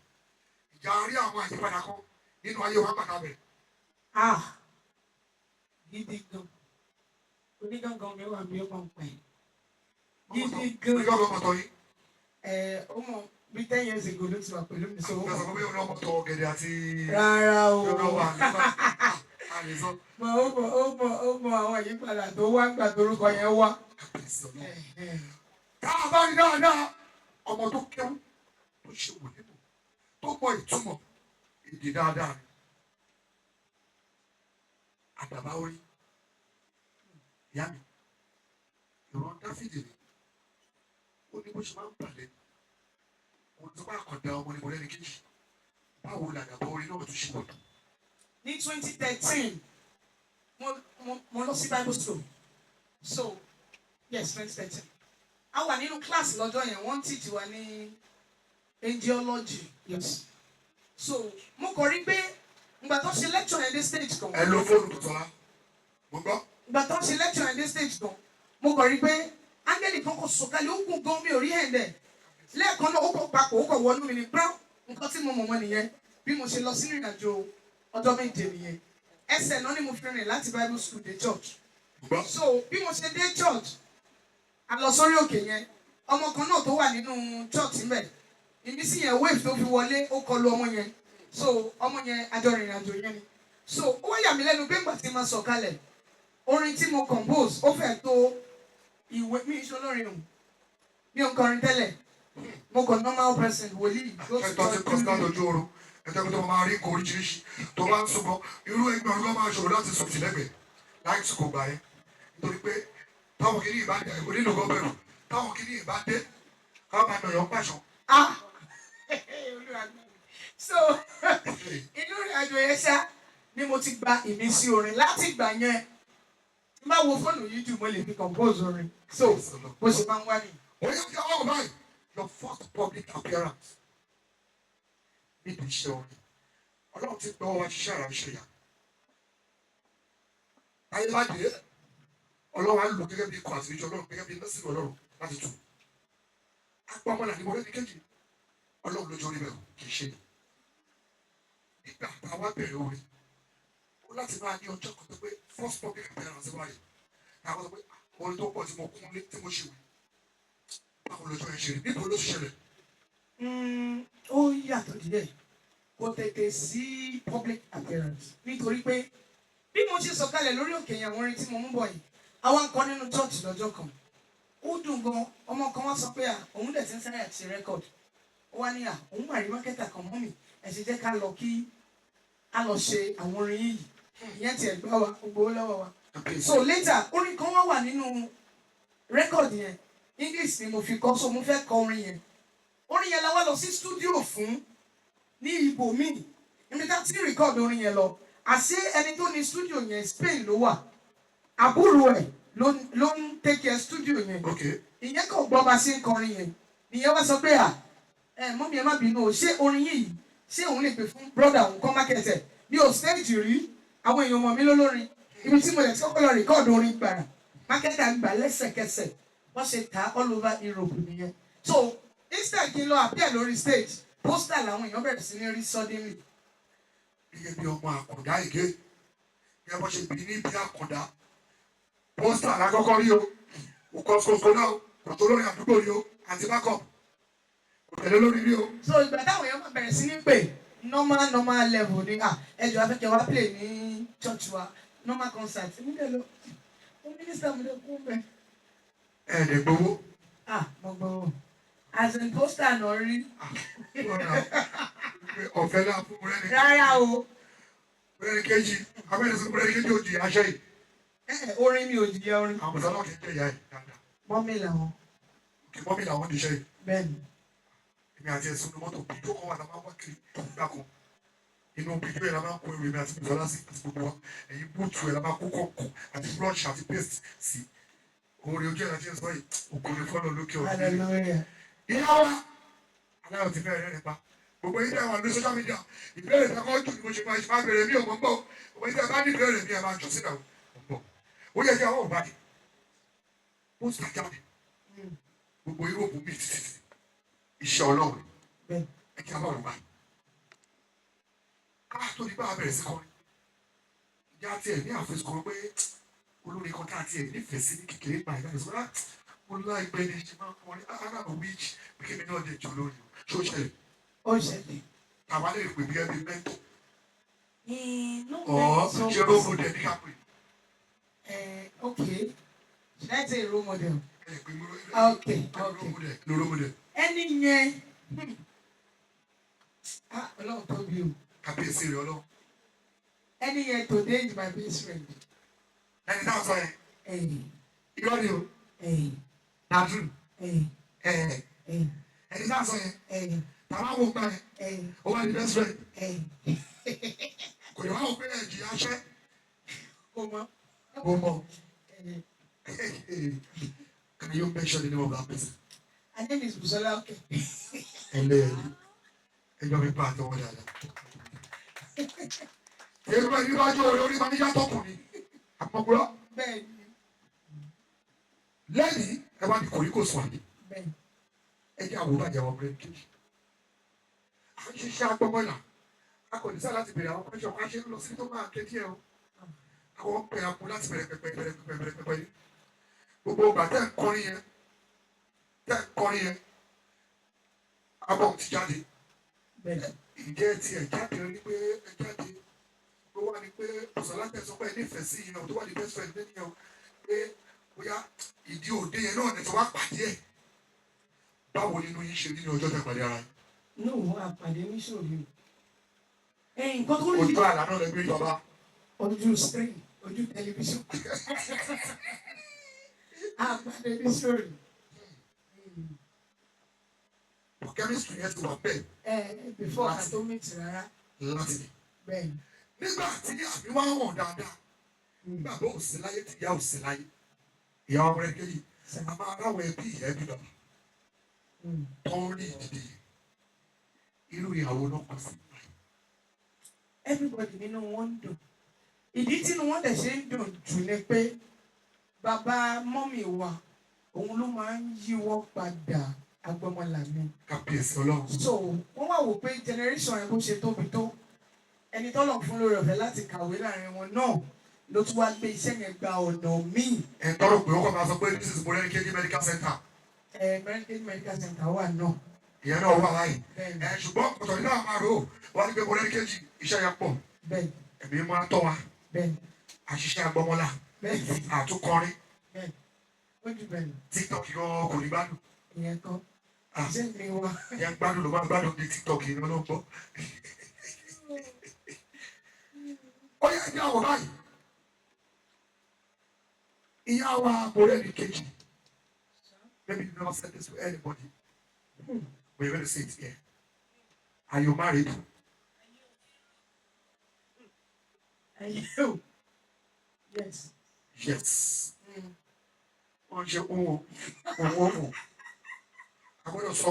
Ìjà rí àwọn àyípadà kan nínú ayé wa pàtàkì bẹ̀rẹ̀. Ah, gidi gan. Onígangan mi wà, mí ó máa ń pẹ́ gidi gan. Onígangan ọmọ tọ́ yín. Ẹ ó mọ bí 10 years ago ló ti wà pẹ̀lú mi, so ó Ìgbà sọ mọ̀. pé ọmọ tọ ọ̀gẹ̀dẹ̀ àti Rárá o. ọ̀rọ̀ wà nípa àlè sọ. Mọ ó mọ ó mọ ó mọ àwọn àyípadà tó wá gbà torúkọ yẹn wá. Kábíyèsí Ọlọ́run. Tá a bá rí dáadáa, ọmọ tó kéwú, tó ṣe wò nínú, tó mọ ìtumọ̀ èdè dáadáa ni. Àdàbà orí. Ìyá mi, ìran Dáfídì ni. Ó ní bó ṣe máa ń balẹ̀. Òun tó bá kàn dá ọmọ ní mo lẹ́ni kejì. Báwo làdàbà orí náà tún ṣe wọ̀ tó? Ní 2013, mo lọ sí Bible school. So yes, 2013, a wà nínú class lọ́jọ́ yẹn, wọ́n ń teach wa ní angelology. Yes, so mo kàn rí pé ìgbà tó ṣe lecture yẹn dé stage kan, Ẹ lo fóònù tó tọ́lá. Mo gbọ́. ìgbà tó ṣe lecture yẹn dé stage kan, mo kàn rí pé áńgẹ́lì kan kò sọ̀kalẹ̀, ó gùn gan, mi ò rí ẹ̀ǹdẹ̀ lẹ́ẹ̀kan náà, ó kọ̀ papọ̀, ó kọ̀ wọnú mi ní pẹ́ẹ́n. Nǹkan tí mo mọ̀ mọ́ nìyẹn. Bí mo ṣe lọ sínú ìrìnàjò ọjọ́ 7 nìyẹn. Ẹsẹ̀ náà ni mo fi rìn láti Bible school dé church. Mo gbọ́. So bí mo ṣe dé church, a lọ sórí òkè yẹn. Ọmọ kan náà tó wà nínú church ńbẹ, ìmísí yẹn, wave tó fi wọlé, ó kọlu ọmọ yẹn. So ọmọ yẹn, àjọ rìnrìn àjò yẹn ni. So ó wá yà mí lẹ́nu pé ìgbà tí mo sọ̀kalẹ̀, orin tí mo compose ó fẹ́ tó ìwé. Mi ìṣe olórin o, mi ò kọrin tẹ́lẹ̀, mo kàn normal person, wòlíì go to Ẹ̀tọ́ ti church. kọ́ sí lójú oorun, ẹ̀tọ́ tó máa rí nǹkan oríṣiríṣi tó bá ń súnmọ́ irú ẹgbẹ́ ọdún máa ṣòro láti sùn tìlẹ́gbẹ̀ẹ́ láì sùn kò gbà yẹn, nítorí pé táwọn kìíní ìbá dé onílù kan bẹ̀rù, táwọn kìíní ìbá dé káwọn máa nàyàn pàṣọ. Ah, Olúwa gbà mí. So inú ìrìn àjò yẹn ṣá ni mo ti gba ìmísí orin. Láti ìgbà yẹn, tí n bá wo fóònù yìí jù, mo lè fi compose orin. So bó ṣe máa ń wá nìyí. Ó yẹ kí ọwọ́ báyìí, your first public appearance níbi iṣẹ́ orin, Ọlọ́run ti gbọ́ wa ṣiṣẹ́ àrà ṣe yà ayé bá dé, Ọlọ́run á lò gẹ́gẹ́ bí ikọ̀ àti ìjọ Ọlọ́run, gẹ́gẹ́ bí nọ́ọ̀sì Ọlọ́run láti tù apamọ́lá ní Mọ́rẹ́níkejì. Ọlọ́run lójú orí bẹ̀rù kì í ṣe nígbà tá a wá bẹ̀rẹ̀ orin ó láti máa ní ọjọ́ kan tó pé first public appearance wáyé, àwọn sọ pé orin tó pọ̀ tí mo kún lé tí mo ṣe wí. Báwo lójú ẹ̀ ṣe rí? Níbo ló ti ṣẹlẹ̀? Ó yàtọ̀ díẹ̀. Kò tètè sí public appearance, nítorí pé bí mo ṣe sọ̀kalẹ̀ lórí òkè yẹn, àwọn orin tí mo mú bọ̀ yìí, àwọn nǹkan nínú church lọ́jọ́ kan, ó dùn gan. Ọmọ kan wá sọ pé à òun dẹ̀ ti ń sáré àti record. Ó wá ní à òun mà rí marketer kan mọ́ mi, ẹ̀ ṣe jẹ́ ká lọ kí á lọ ṣe àwọn orin yìí. Ìyẹn tiẹ̀ gbá wa, ó gbowó lọ́wọ́ wa. So later, orin kan wá wà nínú record yẹn, English ni mo fi kọ, so mo fẹ́ kọ orin yẹn. Orin yẹn la wá lọ sí studio fún ní ibòmíì. Níbi tá a ti record orin yẹn lọ, àṣé ẹni tó ní studio yẹn, Spain ló wà, àbúrò ẹ̀ ló ń take care studio yẹn. Ìyẹn kò gbọ́ bá ṣe ń kọrin yẹn. Ìyẹn wá sọ pé, à ẹ mummy, ẹ má bínú o, ṣé orin yìí, ṣé òun lè pè fún brother òun kọ́ market ẹ̀? Mi ò stage rí, àwọn èèyàn mọ̀ mí lólórin. Ibi tí mo lè ti kọ́kọ́ lọ record orin gbàrà, marketer gbà lẹ́sẹ̀kẹsẹ̀, wọ́n ṣe ta all over Europe nìyẹn. So instead kí n lọ appear lórí stage, poster làwọn èèyàn bẹ̀rẹ̀ sí ní rí suddenly. Gẹ́gẹ́ bí ọmọ àkàndá ìgé, gẹ́gẹ́ bó ṣe bí ní bí àkàndá, poster lákọ́kọ́ rí o. Kò kọ́ ṣoṣo náà, kò tó lórí àdúgbò rí o, àti backup kò tẹ̀lé lórí rí o. So ìgbà táwọn èèyàn máa bẹ̀rẹ̀ sí ní pè, normal normal level ni, ah, ẹjọ́ afẹ́kẹ́ wá play ní church wa, normal concert. Mi dẹ̀ lọ, mo minister, mo dẹ̀ kú bẹ́ẹ̀. Ẹ̀ẹ́dẹ̀ gbowó? Ah, mo gbọ́ as in poster náà rí. Ọ̀fẹ́ náà fún rẹ́ni. Rárá o. Mọ́rẹ́níkejì abẹ́rẹ́ sọ, Mọ́rẹ́níkejì ò jìyà aṣẹ́ yìí. Orin mi ò jìyà orin. Àwọn mùsàlọ́ kì í jẹ́ ìyá ẹ̀ dáadáa. Mummy làwọn. Kì mummy làwọn ní iṣẹ́ yìí. Bẹ́ẹ̀ ni. Èmi àti ẹ̀sùn ní mọ́tò bíjó kan wà lá máa ń wá kiri nígbà kan. Inú bíjó yẹn la máa ń kó ewé mi àti mùsàlá sí àti gbogbo wa. Ẹ̀yìn boot ẹ̀ la máa kó kọ̀ọ̀kan àti brush àti paste sí. Orí ojú ẹ̀ la ti ń sọ yìí, ògo ni fọ́lọ́ lókè ọ̀run. Hallelujah. Ìyá wa aláyọ̀ ti fẹ́ rẹ́ nípa gbogbo yìí dẹ̀ wà ní social media. Ìbéèrè tí a kọ́ jù ni mo ṣe máa ṣe máa bèrè mí ò mọ̀ ń bọ̀. Gbogbo yìí dẹ̀ bá ní ìbéèrè mi, ẹ̀ máa jù síbẹ̀ ò ń bọ̀. Ó yẹ kí àwọn ò bá ní poster jáde, gbogbo Europe mi títí iṣẹ́ Ọlọ́run. Bẹ́ẹ̀. Ẹ kí a bá wọn bá ká tó ní bá a bẹ̀rẹ̀ sí kọrin. Ìjà tiẹ̀ ní àfẹsùn kan pé olórin kan tá a tiẹ̀ nífẹ̀ẹ́ sí ní kékeré gbà yìí láti sọ, "Ah, mo láìpẹ́ ní ṣe máa ń kọrin ara wíjì pé kí mi náà lè jọ lórí o." Ṣó ṣẹlẹ̀? Ó ṣẹlẹ̀. Tàwa lè pè bí ẹbí mentor No. ọ̀ Mentor. ṣe role model ní ká pè? Okay, should I say role model? Ẹ pè mí. Okay. Role model, role model. Ẹni yẹn, ah, Ọlọ́run tóbi o. Kàbíyèsí rẹ Ọlọ́run. Ẹni yẹn today is my best friend. Ẹni táwọn sọ yẹn? Irọ́ ni o. Na true? Ẹni táwọn sọ yẹn, tàwa wo gbà yẹn, ó wà ní best friend, kò ní wá wò pé ẹ̀ jìyà ṣẹ́? Kò mọ̀. Kò mọ̀. Can you mention the name of that person? Her name is Busola. Okay. Ẹlẹ́yẹ̀lẹ́, ẹjọ́ mi pa àtọwọ́ dáadáa. Èrò ẹni bá jọ orí orí máa ń yàtọ̀ kù ni àpapọ̀lọ́. Bẹ́ẹ̀ni. Lẹ́yìn ẹ wá ní kòríkò sùn àbí? Bẹ́ẹ̀ni. Ẹ jẹ́ àwọn bàjẹ́ àwọn ọmọdé kejì. À ń ṣiṣẹ́ agbọ́mọ́là, a kò ní sáà láti bèrè àwọn kọ́ṣọ́ a ṣe ń lọ sí tó máa ké díẹ̀ o. Àwọn pè àpò láti bẹ̀rẹ̀ pẹpẹ bẹ̀rẹ̀ pẹpẹ bẹ̀rẹ̀ pẹpẹ yìí. Gbogbo ìgbà tẹ́ ń kọrin yẹn, tẹ́ ń kọrin yẹn, abọ́ ti jáde. Bẹ́ẹ̀ni. Ǹjẹ́ ti ẹ̀ jáde rí pé ẹ jáde pé Tó wà ní pé Bùsọ́lá tẹ̀ sọ pé ẹ nífẹ̀ẹ́ sí yẹn o, tó wà ní best friend nìyẹn o, pé bóyá ìdí òde yẹn náà ni tí wàá pàdé ẹ̀. Báwo nínú yín ṣe rí ní ọjọ́ tẹ́ pàdé ara yín? No, àpàdé níṣòro. Nǹkan tó rí Ojú àlá náà lẹ gbé bàbá. Ojú screen, ojú tẹlifíṣàn. Àpàdé níṣòro. Chemistry yẹn ti wà bẹ́ẹ̀. Ẹ before ká tó meet rárá. Láti ní. Bẹ́ẹ̀ ni. Nígbà tí àmì wá hàn dáadáa, nígbà tó ò sí láyé, tí ìyá ò sí láyé, ìyá ọmọ rẹ kéyìí, a máa ráwọ̀ ẹbí ìyá, ẹbí bàbá tó ń rí ìdìde yìí. Irú ìyàwó náà kọ sí. Everybody nínú wọn ń dùn. Ìdí tínú wọn dẹ̀ ṣe ń dùn jù ni pé bàbá mọ́mì wa, òun ló máa ń yíwọ́ padà agbọ́mọlà mi. Kábíyèsí Ọlọ́run. So wọ́n wá wò pé generation yẹn, bó ṣe tóbi tó, ẹni tọ́lọ̀ fún lórí ọ̀fẹ́ láti kàwé láàrin wọn náà ló tún wá gbé iṣẹ́ yẹn gba ọ̀nà míì. Ẹ̀ tọrọ pé ó kọ́ máa sọ pé this is Morenikeji Medical Center. Ẹ Morenikeji Medical Center wà náà. Ìyẹn náà wà láàyè. Bẹ́ẹ̀ ni. Ẹ ṣùgbọ́n ọ̀tọ̀ nínú àwọn àrò wọ́n ní pé Morenikeji, iṣẹ́ yẹn pọ̀. Bẹ́ẹ̀ ni. Ẹ̀mí máa tọ́ wa. Bẹ́ẹ̀ ni. Àṣìṣe agbọ́mọlá. Bẹ́ẹ̀ ni. Àtúkọrin. Bẹ́ẹ̀ ni, ó jù bẹ́ẹ̀ lọ. TikTok gan kò ní gbádùn. Ìyẹn kan. Ah. Iṣẹ́ mi wà. Ìyẹn gbádùn ló máa gbádùn ní TikTok yìí ló ń gbọ́. Ó yẹ kí àwọn báyìí. Ìyá wa Morenikeji, maybe you never said this to anybody, but you're going to say it here. Are you married? Ayé o, yes. Yes. Wọ́n ṣe òun òun òun. A gbọ́dọ̀ sọ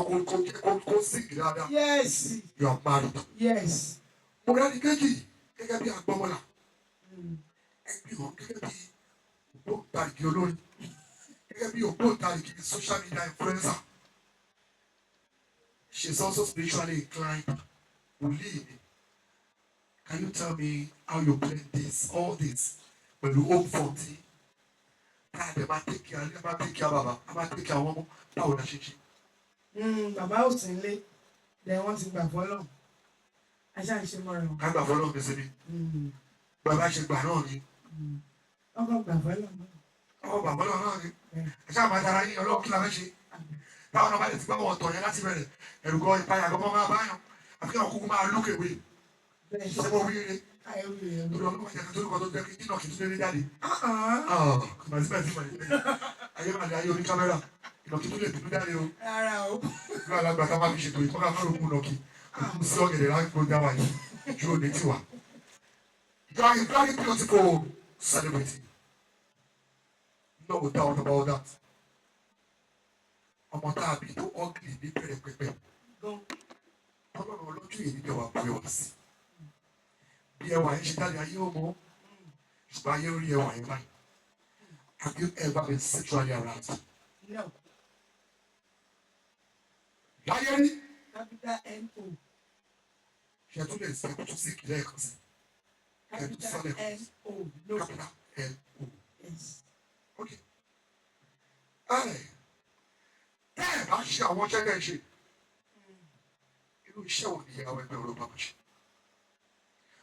kó sí dáadáa. Yes. You are married. Yes. Morenikeji gẹ́gẹ́ bí agbọ́mọlà. Ẹgbẹ́ wọn gẹ́gẹ́ bí ògbóǹtarìgì olórin. Gẹ́gẹ́ bí ògbóǹtarìgì social media influencer. She is also spiritually inclined. Wòlíì ni. Can you tell me how you blend this, all this, pẹ̀lú hope 40? Tá a dẹ̀ máa take care, a máa take care bàbá, a máa take care àwọn ọmọ, báwo la ṣe ṣe? Bàbá ò sí nílé, dẹ̀ wọ́n ti gbà fọ́lọ́, aṣáà ń ṣe mọ́ra wọn. Ká gbà fọlọ́ mi sí ni. Bàbá ṣe gbà náà ni. Ọkọ̀ gbà fọ́lọ́ náà. Ọmọ bàbá náà ni. Ẹ ṣáà máa tara yín Ọlọ́run, kí la fẹ́ ṣe? Táwọn ọba lè ti gbọ́ wọn ọ̀tọ̀ yẹn láti bẹ̀rẹ̀, ẹ̀rù gan, ìpayà gan máa bá yàn. Àfi kí àwọn kúkú máa look away. Bẹ́ẹ̀. Ṣé mo wí rere? Ayé wí rere. Torí ọlọ́run máa jẹ́ kí tó tó jẹ́ kí iná kì í tún lé jáde. Ah. Kò sí bẹ́ẹ̀ tí mo lè ayé máa lè ayé oní kámẹ́rà, ìnàkí tó lè bínú jáde o. Rárá o. Ní alágbà tá a máa fi ṣètò ìtọ́ka fún òkú nàkí òkú sí ọ̀gẹ̀dẹ̀ lágbo dá wa yìí ju òní tiwa. You are a very beautiful celebrity. No doubt about that. Ọmọ tá a bí tó ugly ní bẹ̀rẹ̀ pẹpẹ. Gan. Ọlọ́run ọlọ́jú yìí ní ẹwà bu ẹwà sí. Bí ẹwà yẹn ṣe jáde, ayé ò mọ̀, ṣùgbọ́n ayé rí ẹwà yẹn báyìí. Have you ever been sexually harassed? No. Láyé rí. Capital N O. Ṣe tún lè ṣe kó tún sí ìkìlẹ̀ ẹ̀kan sí? Capital N O, no. Capital N O. Yes. Ok. Ẹ tẹ́ ẹ bá ṣe àwọn iṣẹ́ tẹ́ ẹ ṣe, irú iṣẹ́ wo ni ìyàwó ẹgbẹ́ ọ̀rọ̀ bá máa ṣe?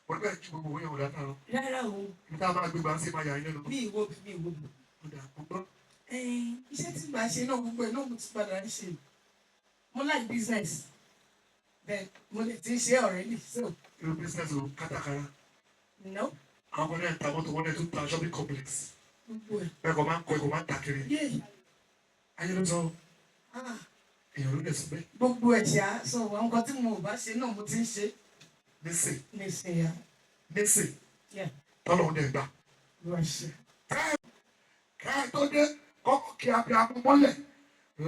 Mo ní bẹ́ẹ̀ jí gbogbo owó yẹn wò látàárọ̀. Rárá o. Ibi tá a máa gbé gbà ń sí máa yà yín lẹ́nu. Mi ìwo bí, mi ìwo bí. Ó dà, mo gbọ́. Iṣẹ́ tí màá ṣe náà, gbogbo ẹ̀ náà mo ti padà ń ṣe. Mo like business. Bẹ́ẹ̀ mo lè ti ń ṣe already, so. Irú business o? Kátàkárà? No. Àwọn kan náà ta mọ́tò, wọn náà tún ta shopping complex. Gbogbo ẹ̀. Bẹ́ẹ̀ kọ́ máa ń kọ́ ẹ̀kọ́ máa ń ta kiri. Yé. Ayé ló sọ. Ah. Èèyàn ló lè sọ bẹ́ẹ̀. Gbogbo ẹ̀ ṣá, so àwọn nǹkan tí mo ò bá ṣe náà, mo ti ń ṣe. Nísìn? Nísìnyá. Nísìn? Yeah. Tọ́lọ́run dẹ̀ gbà. Ló ṣe. Kẹ́ ẹ tó dé kọ́kọ́ kí abiyamọ mọ́lẹ̀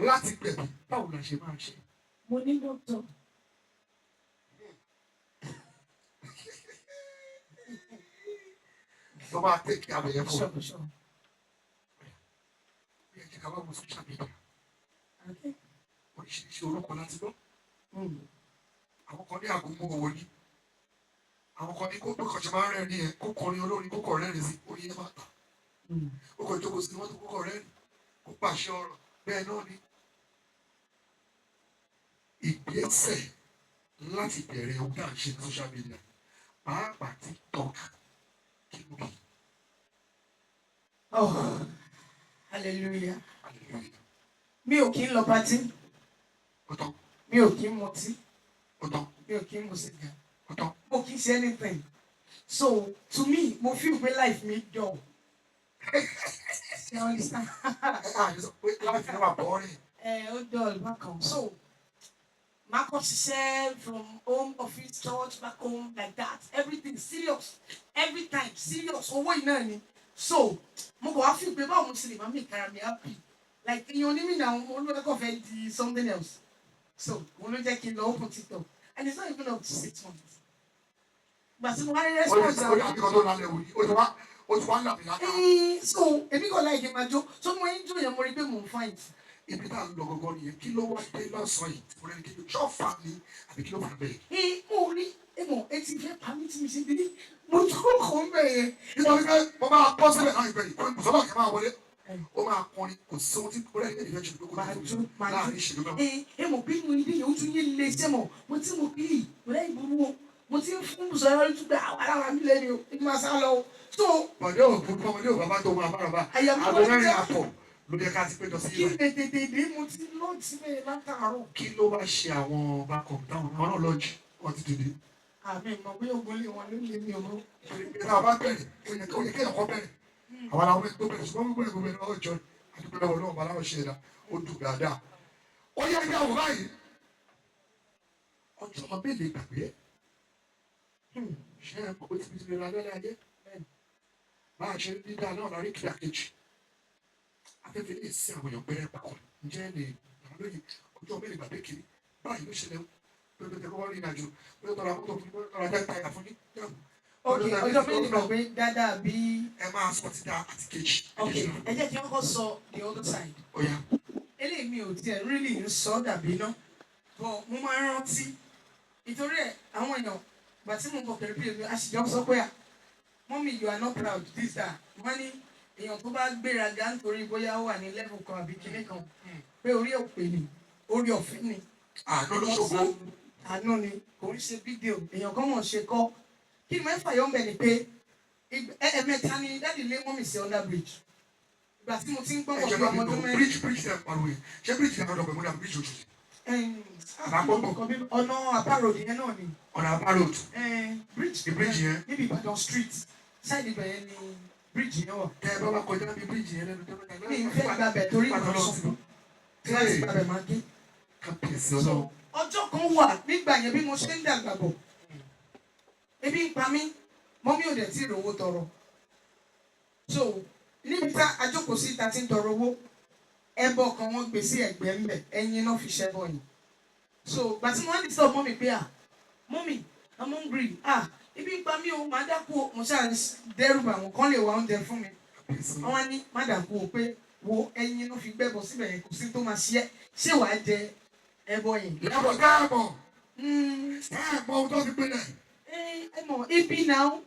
láti gbẹ̀bí, báwo la ṣe máa ṣe? Mo ní dókítà. Tó máa tẹ̀kí abẹ́yẹ fún wa. Sure. Bí ẹ jẹ́ ká bá wo social media, Okay. oríṣiríṣi orúkọ láti gbọ́. Àwọn kan ní àgúnmọ́ owó ní. Àwọn kan ní kó pé kọ̀ṣẹ́ máa ń rẹ́rìn yẹn, kó kọrin olórin, kó kọ̀ rẹ́rìn sí orí yẹn máa tà. Ó kọ̀ jókòó sí mọ́tò, kó kọ̀ rẹ́rìn, kó pàṣẹ ọ̀rọ̀ bẹ́ẹ̀ náà ni. Ìgbésẹ̀ láti bẹ̀rẹ̀ ohun tá à ń ṣe ní social media, pàápàá TikTok. Kí ló bí? Oh, hallelujah. Hallelujah. Mi ò kí ń lọ party. Ó tán. Mi ò kí ń mutí. Ó tán. Mi ò kí ń mu sìgá. Ó tán. Mo kì í ṣe anything. So to me, mo feel pé life mi dull. You understand? Ẹ máa sọ pé life náà wà boring. Ẹ ó dull bákan. So máa kọ́ ṣiṣẹ́ from home, office, church, back home, like that. Everything serious, every time serious. Owó iná ni. So mo kàn wá feel pé báwo mo ṣe lè máa make ara mi happy, like èèyàn onímì náà, olúwa fẹ́ di something else. So òun ló jẹ́ kí n lọ open TikTok, and it's not even up to 6 months. Gbà tí mo wá rí response Ó yà kíkan tó lálẹ́ wò yìí, ó ti wá ń làmì láta. So èmi kò láì kí n máa jó, so mo ń jó yẹn, mo rí pé mò ń fight. Ibi tá à ń lọ gangan nìyẹn. Kí ló wá dé lọ́sàn-án yìí? Mo rẹ́ni kí ṣọ́ọ̀fà ni àbí kí ló fà bẹ́ẹ̀? Ẹ mo rí ẹ mọ ẹ ti fẹ́ pa mí tí mi ṣe dé, mo jókòó ń bẹ̀ yẹn. Nítorí pé mo máa bọ́ síbẹ̀ náà, ìgbẹ́ yìí kò sọ́dọ̀ kí n máa wọlé, ó máa kọrin. Kò sí ohun tí mo rẹ́ni kí ìfẹ́ jù pé kò Máa tó jó, máa jó. láàrin ìṣèlú náà. Ẹ mọ̀ bí mo ní yẹn, ó tún yé lé iṣẹ́ mọ̀ mo tí mo bí mo lẹ́yìn burú o, mo ti ń fún Bùsọ̀lá lójú pé àwọn alára mi lẹ́nu o, èmi máa sá lọ o. So Bọ̀dé ò burú, ọmọdé ò bàbá tó máa bára bá. Àyà mi Aago wá 4 já. àpọ̀ ló yẹ ká ti péjọ sí Kí ibà. lè tètè dé, mo ti lọ́ọ̀tì síbẹ̀ látàárọ̀. Kí ló wá ṣe àwọn bákan táwọn àwọn náà lọ́ọ̀jì wọ́n ti dìde? Àmì ìmọ̀ pé ogun lé wọn ló lé mi ò mọ̀. Ìgbà tá a bá bẹ̀rẹ̀, ó yẹ kéèyàn kọ́ bẹ̀rẹ̀. Àwọn làwọn ẹni tó bẹ̀rẹ̀, ṣùgbọ́n gbogbo ẹ̀gbọ́n bẹ̀rẹ̀ ọjọ́ àdúgbò lọ́wọ́ náà bàláwọ̀ ṣe ẹ̀dá ó dùn dáadáa. Ó yẹ kí àwọn báyìí ọjọ́ mélòó gbàgbé ṣé ẹ mọ̀ pé tí mi ra lẹ́lẹ́ ayé bá a ṣe ń dídá náà lárí kíá kejì afẹ́fẹ́ lè sí àwọn èèyàn pẹ́rẹ́ papọ̀. Ǹjẹ́ lè àwọn lóye ọjọ́ mélòó gbàgbé kiri báyìí ló ṣẹlẹ̀ pé kó wọ́n rí ìrìnàjò pé tọ́ra mọ́tò fún yín, tọ́ra jẹ́ táyà fún yín. Ok, ọjọ́ mélòó gbàgbé dáadáa bí? Ẹ máa sọ ti dá àti kejì. Ok, ẹ jẹ́ kí n kọ́kọ́ sọ the other side. Ó yá. Eléyìí mi ò tiẹ̀ really ń sọ dàbí ná, but mo máa ń rántí ìtorí ẹ̀ àwọn èèyàn gbà tí mo ń bọ̀ pẹ̀lú bí èmi àṣìjọ sọ pé, "À mummy, you are not proud," this, that. Wọ́n ní èèyàn tó bá gbéraga nítorí bóyá ó wà ní level kan àbí kinní kan, pé orí ẹ̀ ò pè ní orí ọ̀fẹ́ ni. Àánú ló ṣògo. Àánú ni, kò ń ṣe big deal. Èèyàn kan mọ̀ ṣe kọ́. Kí ni mẹ́fà yọ̀ ń bẹ̀ ni pé ẹ̀ẹ̀mẹ́ta ni daddy lé mummy sí under bridge ìgbà tí mo ti ń gbọ́ Ẹ bọ̀ jẹ́ bí bá ọmọ mi ọdún lò 4. Bridge tẹ̀ ń pariwo yìí, ṣé bridge yẹn lọ́dọ̀ pẹ̀lú àbí bridge Òṣòdì? Àbápọ̀pọ̀. Ọ̀nà àbárò yẹn náà ni. Ọ̀nà Àbá road. Bridge. The bridge yẹn. Níbi Ìbàdàn Street side, ibẹ̀ yẹn ni bridge yẹn wà. Tẹ ẹ bá bá kọjá bí bridge yẹn lẹ́nu tó Mi ì fẹ́ gbàbẹ̀ torí ìmọ̀ sùn tí wọ́n ti gbàbẹ̀ máa gé. Kábíyèsí Ọlọ́run. Ọjọ́ kan wà nígbà yẹn, bí mo ṣe ń dàgbà bọ̀, ebi ń pa mí, mummy ò dẹ̀ tí ì rówó tọrọ. So níbi tá a jókòó sí ta ti ń tọrọ owó, ẹbọ kan wọ́n gbé sí ẹ̀gbẹ́ ńbẹ̀, ẹyin náà fi ṣẹbọ yìí. So gbàtí mo wá ní sọ mummy pé, "Ah mummy, I'm hungry, ah ebi ń pa mí o, màá dákú o," mo ṣáà ń dẹ́rù bà wọ́n kán lè wá oúnjẹ fún mi. Kábíyèsí. Wọ́n wá ní má dákú o, pé wo ẹyin náà fi gbẹ́bọ síbẹ̀ yẹn, kò sí tó máa ṣe é, ṣé wàá jẹ ẹbọ yẹn? Lẹ́bọ̀ káàbọ̀ ẹ mọ ohun tó fi pinlẹ̀. Ẹ mọ̀ ibi náà,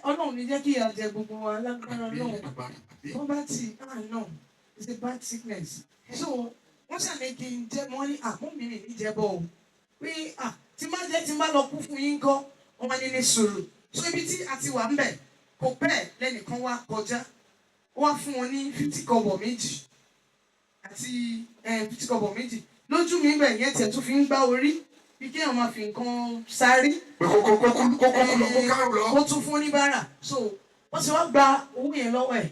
Ọlọ́run ní jẹ́ kí ìyà jẹ gbogbo wa lágbára Ọlọ́run. Poverty, ah no, it's a bad sickness. So wọ́n ṣàní kí n jẹ́, wọ́n ní àmú mi ní jẹ́bọ̀ o, pé ah tí má jẹ́ tí má lọ kú fún yín kọ́. Wọ́n máa ní ní sùúrù. So ibi tí a ti wà ń bẹ̀, kò pẹ́ lẹ́nìkan wá kọjá, ó wá fún wọn ní 50 kọ́bọ̀ méjì àti 50 kọ́bọ̀ méjì. Lójú mi bẹ̀ yẹn tiẹ̀ tún fi ń gbá orí bí kéèyàn máa fi nǹkan sáré. Pé kókó kókó kókó lọ kó kárùn lọ. Ó tún fún oníbàárà. So wọ́n ti wá gba owó yẹn lọ́wọ́ ẹ̀.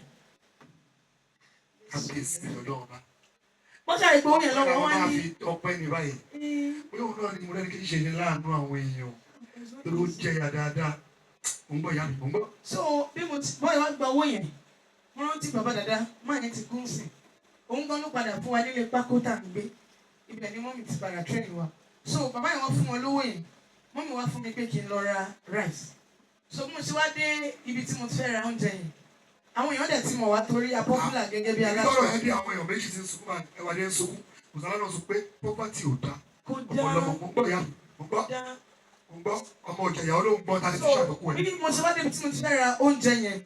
Kábíyèsí Ọlọ́run bá. Wọ́n ṣàì gbowó yẹn lọ́wọ́ Wọ́n wọn máa ní. fi ọpẹ́ ní báyìí. Bóyá òun náà ni mo rẹ́ni kí n ṣe ní láàánú àwọn èèyàn torí ó jẹyà dáadáa. Mo ń gbọ́ ìyá mi, mo ń gbọ́. So bí mo ti bọ́ọ̀ wá gba owó yẹn, mo rántí bàbá dàda máa yẹn ti kún sí, òun gan ló padà fún wa nílé pákó tá à ń gbé. Ibẹ̀ ni mummy ti padà train wa. So bàbá yẹn wọ́n fún wọn lówó yẹn, mummy wá fún mi pé kí n lọ ra rice. So mo ṣe wá dé ibi tí mo ti fẹ́ ra oúnjẹ yẹn, àwọn èèyàn dẹ̀ ti mọ̀ wá torí a popular gẹ́gẹ́ bí Ibi aláṣọ. tọ́rọ̀ yẹn bí àwọn èèyàn méjì ti ń sunkún báyìí, ẹwà ní ń sunkún, Bùsálà náà sọ pé poverty ò dáa. Kò dá. Ọmọ ọlọ́mọ, mo ń gbọ́ ìyá mi, mo ń gbọ́. Dá. Mo ń gbọ́ ọmọ ọjà ìyàwó ló ń gbọ́ ta ni So ti ṣàbùkù ẹ̀. bí mo ṣe wá débi tí mo ti fẹ́ ra oúnjẹ yẹn,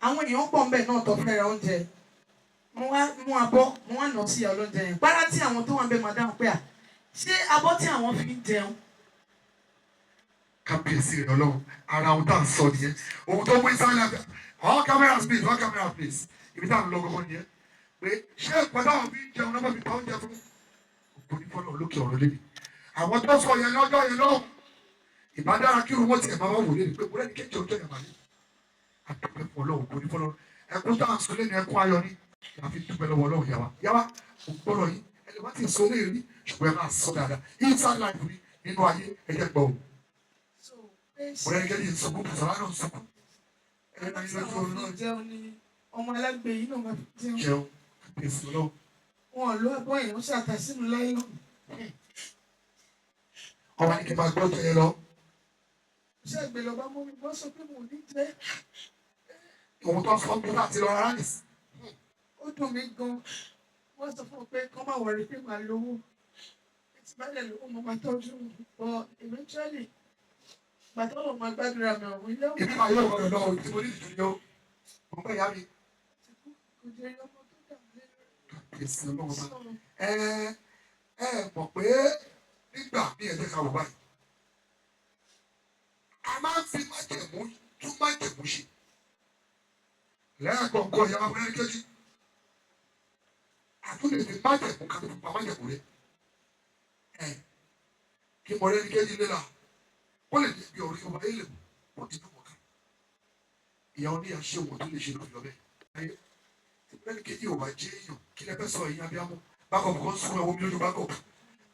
àwọn èèyàn pọ̀ ńbẹ̀ náà tó fẹ́ ra oúnjẹ. Mo wá mú abọ́, mo wá nà sí ìyá olóúnjẹ yẹn párá tí àwọn tó wà ń bẹ̀ máa dáhùn pé, à ṣé abọ́ tí àwọn fi ń jẹun. Kábíyèsí rẹ̀ Ọlọ́run, ara ohun tá à ń sọ nìyẹn. Ohun tó mú Israẹli àbẹ, all cameras please, all cameras please. Ibi tá à ń lọ gbogbo nìyẹn. Pé ṣé ìpàdé àwọn fi ń jẹun náà fi ta oúnjẹ fún? Ògo ní fọ́lọ́ lókè ọ̀rọ̀ lẹ́nu. Àwọn tó sọ yẹn lọ́jọ́ yẹn lọ́hùn. Ìbá dára kí irun wọn tiẹ̀ máa wá wò lẹ́nu pé mo rẹ́ni kéjì ọjọ́ yẹn màlẹ́. Àdúpẹ́ fún Ọlọ́run, ògo ní fọ́lọ́. Ẹkún tá à ń sọ lẹ́nu ẹkún ayọ̀ ni. Àfi dúpẹ́ lọ́wọ́ Ọlọ́run yàwá. Yàwá, mo gbọ́dọ̀ yín. Ẹ lè má ti sọ lé rí, ṣùgbọ́n ẹ máa sọ dáadáa. Inside life rí nínú ayé ẹ jẹ́ gbọ́ o. So pé Mo rẹ́ni kéjì ń sunkún, Bùsọ̀lá náà ń sunkún. Ẹ náà tí yín lójú àwọn oorun fi náà jẹun ni ọmọ alágbe yìí náà máa fi jẹun. Jẹun, kábíyèsí Ọlọ́run. Wọn ò lo abọ́ yẹn, wọ́n ṣàtà sínú láìlọ́n. Ọba ní kí n máa gbọ́ jẹ yẹn lọ. Ṣé ìgbè lọ bá mú mi wọ́n sọ pé mo ò ní jẹ́. Òun tó ń sọ bí láti lọ rárá nìsí. Ó dùn mí gan. Wọ́n sọ fún mi pé kọ́ máa wọrí pé màá lówó. Tí bá lẹ̀ lówó, mo máa tọ́jú wọn. But eventually, gbàtọ́ lọ máa gbàdúrà mi ọ̀hún ilé ọ̀hún Èmi máa yọ ọ̀rọ̀ lọ tí mo ní ìdíjú ni ó. Mo gbọ́ ìyá mi. Ti kú, kò jẹ́ ọmọ tó dà mí lórí. Kábíyèsí Ọlọ́run ọba. So, Ẹ mọ̀ pé nígbà míì, ẹ jẹ́ ká wò báyìí. A máa ń fi májẹ̀mú tún májẹ̀mú ṣe. Lẹ́ẹ̀kọ̀ọ̀kan, ìyá wa fúnra kejì. A tún lè fi májẹ̀mú ká tó fi pa májẹ̀mú rẹ̀. Ẹ kí mo rẹ́ni kejì lé la. Ó lè bí ọ̀rọ̀ Yorùbá yé lè mú ó ti dùn wọ́n ká. Ìyá oníyà ṣe wọ̀n tó lè ṣe lórí ọbẹ̀. Ayé tí mo rẹ́ni kejì ò bá jẹ́ èèyàn, kí lẹ fẹ́ sọ ẹ̀yin abiyamọ? Bákọ̀ọ̀bù kan sún ẹ̀wọ̀n mi lójú bákọ̀ọ̀bù.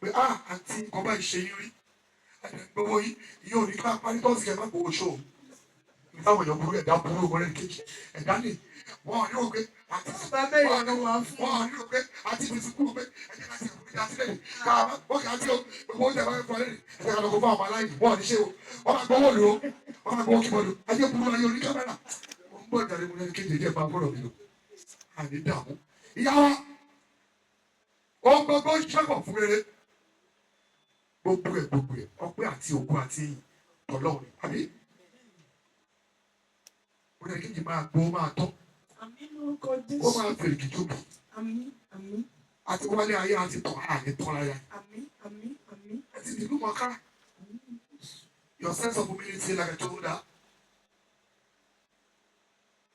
Pé ah, àǹtí, nǹkan báyìí ṣe yín rí. Gbogbo yìí ìyẹn ò ní ká parí tọ́sí kẹ́ má gbowó ṣó o. Táwọn èèyàn burú, ẹ̀dá burú, ọmọ rẹ̀ kejì ẹ̀dá lè wọ́n ò ní rò pé àti bá bẹ̀rẹ̀ ló wà fún wọ́n ò ní rò pé àti ìfisí kúrò pé ẹ̀jẹ̀ láti ẹ̀kọ́ níjà sílẹ̀ ní ká wọ́n kì á tí o gbogbo oúnjẹ bá fẹ́ fún ọ lẹ́nu ẹ̀jẹ̀ ká lọ kó fún àwọn aláìní. Wọ́n ò ní ṣe o, wọ́n máa gbowó lò ó, wọ́n máa gbowó kíbọ̀dù. Ayé burú, ayé oní kámẹ́rà. Mo ń bọ̀ ìdàrí mo lẹ́nu kejì ẹ̀jẹ̀ máa gbọ́dọ̀ mi lò àní dààmú. Ìyá wa, ohun gbogbo ń ṣẹ́kọ̀ fún rere, gbogbo ẹ̀ gbogbo ẹ̀, ọpẹ́ àti ògo àti ìyìn tọlọ́run ni, àbí orí ẹ̀kejì máa gbó máa tọ́. Àmín lórúkọ Ó Jésù. máa fèrèkì jóbi. Àmín, àmín. Àti wálé ayé àti tàn àní tán láyà. Àmín, àmín, àmín. Àti ìlú mọ̀ọ́ká. Àmín Jésù. Your sense of humility, like I told her,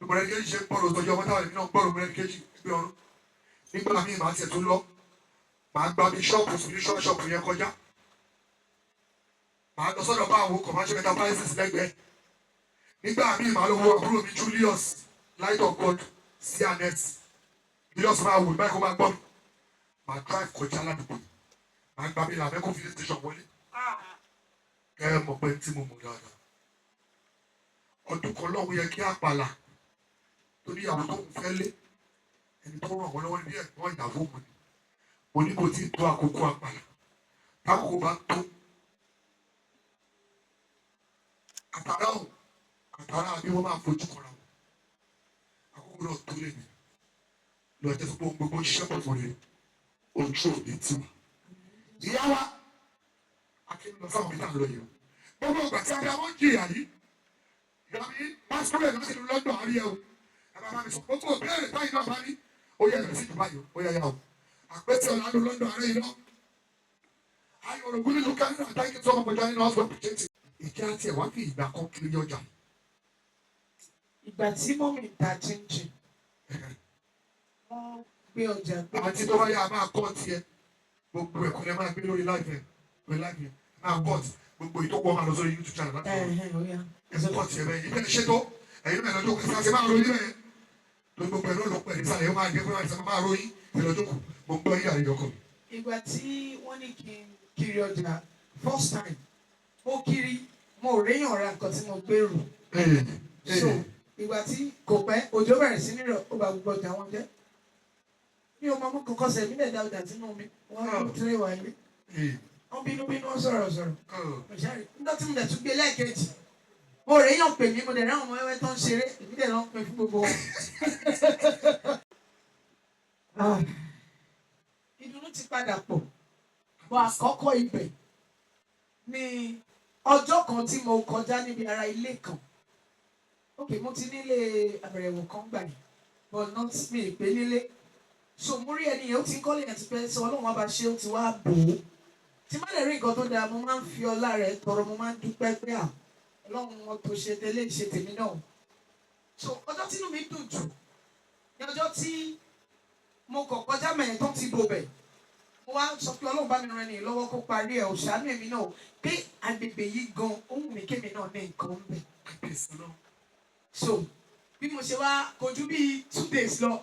ìmọ̀ràn kejì ṣe ń gbọ́rọ̀ tọ́jú ọmọ táwọn èmi náà ń gbọ́rọ̀ mọ̀ràn kejì gbé ọ̀run. Nígbà míì màá tiẹ̀ tó lọ, màá gba bí ṣọ́ọ̀bù spiritual shop yẹn kọjá, màá lọ sọ́dọ̀ bá àwọn commercial enterprises lẹ́gbẹ̀ẹ́. Nígbà míì màá lọ wo àbúrò mi Julius, Light of God, cns Julius, máa wò báyìí kó máa gbọ́ mi. Màá drive kọjá ládùúgbò, màá gba bí làmẹ́kọ̀ filling station wọlé. Ẹ mọ̀ pé tí mo mọ̀ dáadáa, ọdún kan lọ́hùn yẹ kí àpàlà tó níyàwó tó ń fẹ́ lé ẹni tó ràn wọ́n lọ́wọ́ ní ẹ̀gbọ́n ìyàwó mi ni. Mo ní kò tí ì tó àkókò àpàlà, tákòókò bá tó, àtàrà òun àtàrà àbí wọ́n máa fojú kọra wọn. Àkókò náà tó lè ní lọ jẹ́ fún gbogbo iṣẹ́ pọ̀ fún rẹ̀, ojú òní tiwa. Ìyá wa, akéwì lọ sáwọn mítà lọ yìí o. Gbogbo ìgbà tí abiyamọ ń jìyà yìí, ìyá mi pásítọ̀ ẹ̀ láti London àríyá o. Ẹ bá mi sọ gbogbo ìbéèrè báyìí náà bá ní ó yẹ ẹ̀rọ sí Dubai o, ó yẹ yà o. Àpẹtẹ ọ̀la ló London àárẹ̀ yìí náà. Ayọ̀ òrògùn nínú Canada, thank you so much for joining us for appreciating. Ìjà àti ẹ̀wá fi ìgbà kan kiri ọjà. Ìgbà tí mummy ń ta chinchin, wọ́n gbé ọjà gbé. Àti tó bá yà á máa kọ́ tiẹ̀, gbogbo ẹ̀kọ́ lẹ́ máa gbé lórí live ẹ̀, lórí live ẹ̀ máa kọ́ ti gbogbo ìtókò máa lọ sórí YouTube channel láti lọ. Ẹ̀hẹ̀n, ó yá. Ẹ̀sùn kọ́ tiẹ̀ bẹ́ẹ̀ ìbẹ́ẹ̀ ṣètò ẹ̀yin náà lọ́jọ́ kù sí máa ròyìn bẹ́ẹ̀ lórí gbogbo ẹ̀rọ lọ́pọ̀ ẹ̀ nísàlẹ̀ yóò máa dé fún àìsàn máa ròyìn ẹ̀ lọ́jọ́ kù. Mo ń gbọ́ yíyà ìyọkọ̀ mi. Ìgbà tí wọ́n ní kí n kiri ọjà first time, mo kiri, mo ò réyàn ra nǹkan tí mo gbèrò. So ìgbà tí kò pẹ́, òjò bẹ̀rẹ̀ sí ní rọ̀, ó bà gbogbo ọjà wọn jẹ́. Mi ò mọ mú kankan sẹ̀ mí lẹ̀ dá ọjà sínú mi, wọ́n á tún wà ilé. Wọ́n bínú bínú, wọ́n sọ̀rọ̀ sọ̀rọ̀. Mo ṣáà rí nígbà tí mo dẹ̀ tún gbé lẹ́ẹ̀kejì, mo réyàn pè mí, mo dẹ̀ ráwọn ọmọ wẹ́wẹ́ tó ń ṣeré, èmi dẹ̀ lọ́ ń pè fún gbogbo wọn. Ah, ìdùnnú ti padà pọ̀ bọ́. Àkọ́kọ́ ibẹ̀ ní ọjọ́ kan tí mo kọjá níbi ara ilé kan. Ok, mo ti nílé àbẹ̀rẹ̀wò kan gbà yìí, but not me pé nílé. So mo rí ẹni yẹn, ó ti ń kọ́lé yẹn ti pẹ́ sọ, Ọlọ́run wá bá ṣe, ó ti wá bò ó. Tí má lè rí nǹkan tó dáa, mo máa ń fi ọlá rẹ̀ tọrọ, mo máa ń dúpẹ́ pé à Ọlọ́run wọn tó ṣe tẹ́lẹ̀ ṣe tèmi náà. So ọjọ́ tínú mi dùn jù ní ọjọ́ tí mo kọ̀ kọjá mẹ́rin tó ti bo bẹ̀. Mo wá sọ pé Ọlọ́run bá mi ran ẹni lọ́wọ́ kó parí ẹ̀, ò ṣàánú èmi náà pé agbègbè yìí gan ohun mi kémi náà ní nǹkan ń bẹ̀. Kábíyèsí náà. So bí mo ṣe wá kojú bíi 2 days lọ,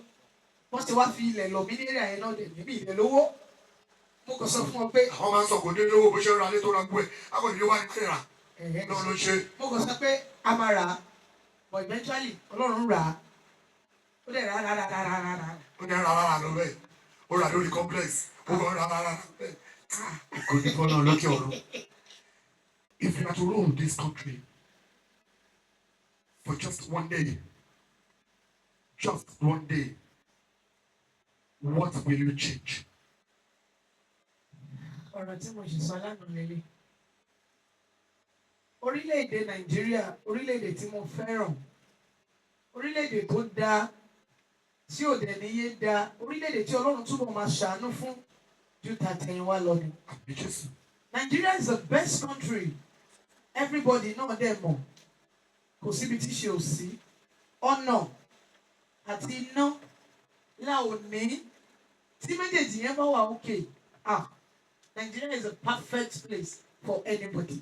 wọ́n ṣe wá fi ilẹ̀ lọ mí ní area yẹn náà dẹ̀ níbi ilẹ̀ lówó. Mo kàn sọ fún wọn pé Àwọn máa ń sọ kò ní lówó bó ṣe ń ra ilé tó ra gbó ẹ̀ akọ̀dé wá ní kẹ́ra náà ló ṣe. Mo kàn sọ pé a máa rà á, but eventually Ọlọ́run rà á, ó dẹ̀ rà rà rà rà rà rà rà. Ó ní rárá rárá lọ bẹ́ẹ̀, ó rà lórí complex, ó kàn rárá rárá bẹ́ẹ̀. Kò ní kọ́ náà lókè ọ̀run. If you are to rule this country for just one day, just one day, what will you change? Ọ̀rọ̀ tí mo sì sọ lánàá lélẹ̀, orílẹ̀-èdè Nàìjíríà, orílẹ̀-èdè tí mo fẹ́ràn, orílẹ̀-èdè tó dáa tí ò dẹ̀ níye dáa, orílẹ̀-èdè tí Ọlọ́run túbọ̀ máa ṣàánú fún ju tàtẹ̀yìnwá lọ ni. Àmín Jésù. Nigeria is the best country. Everybody náà dẹ̀ mọ̀, kò síbi tí ṣe ò sí. Ọ̀nà àti iná la ò ní. Tí méjèèjì yẹn bá wà okay, ah, Nigeria is a perfect place for anybody.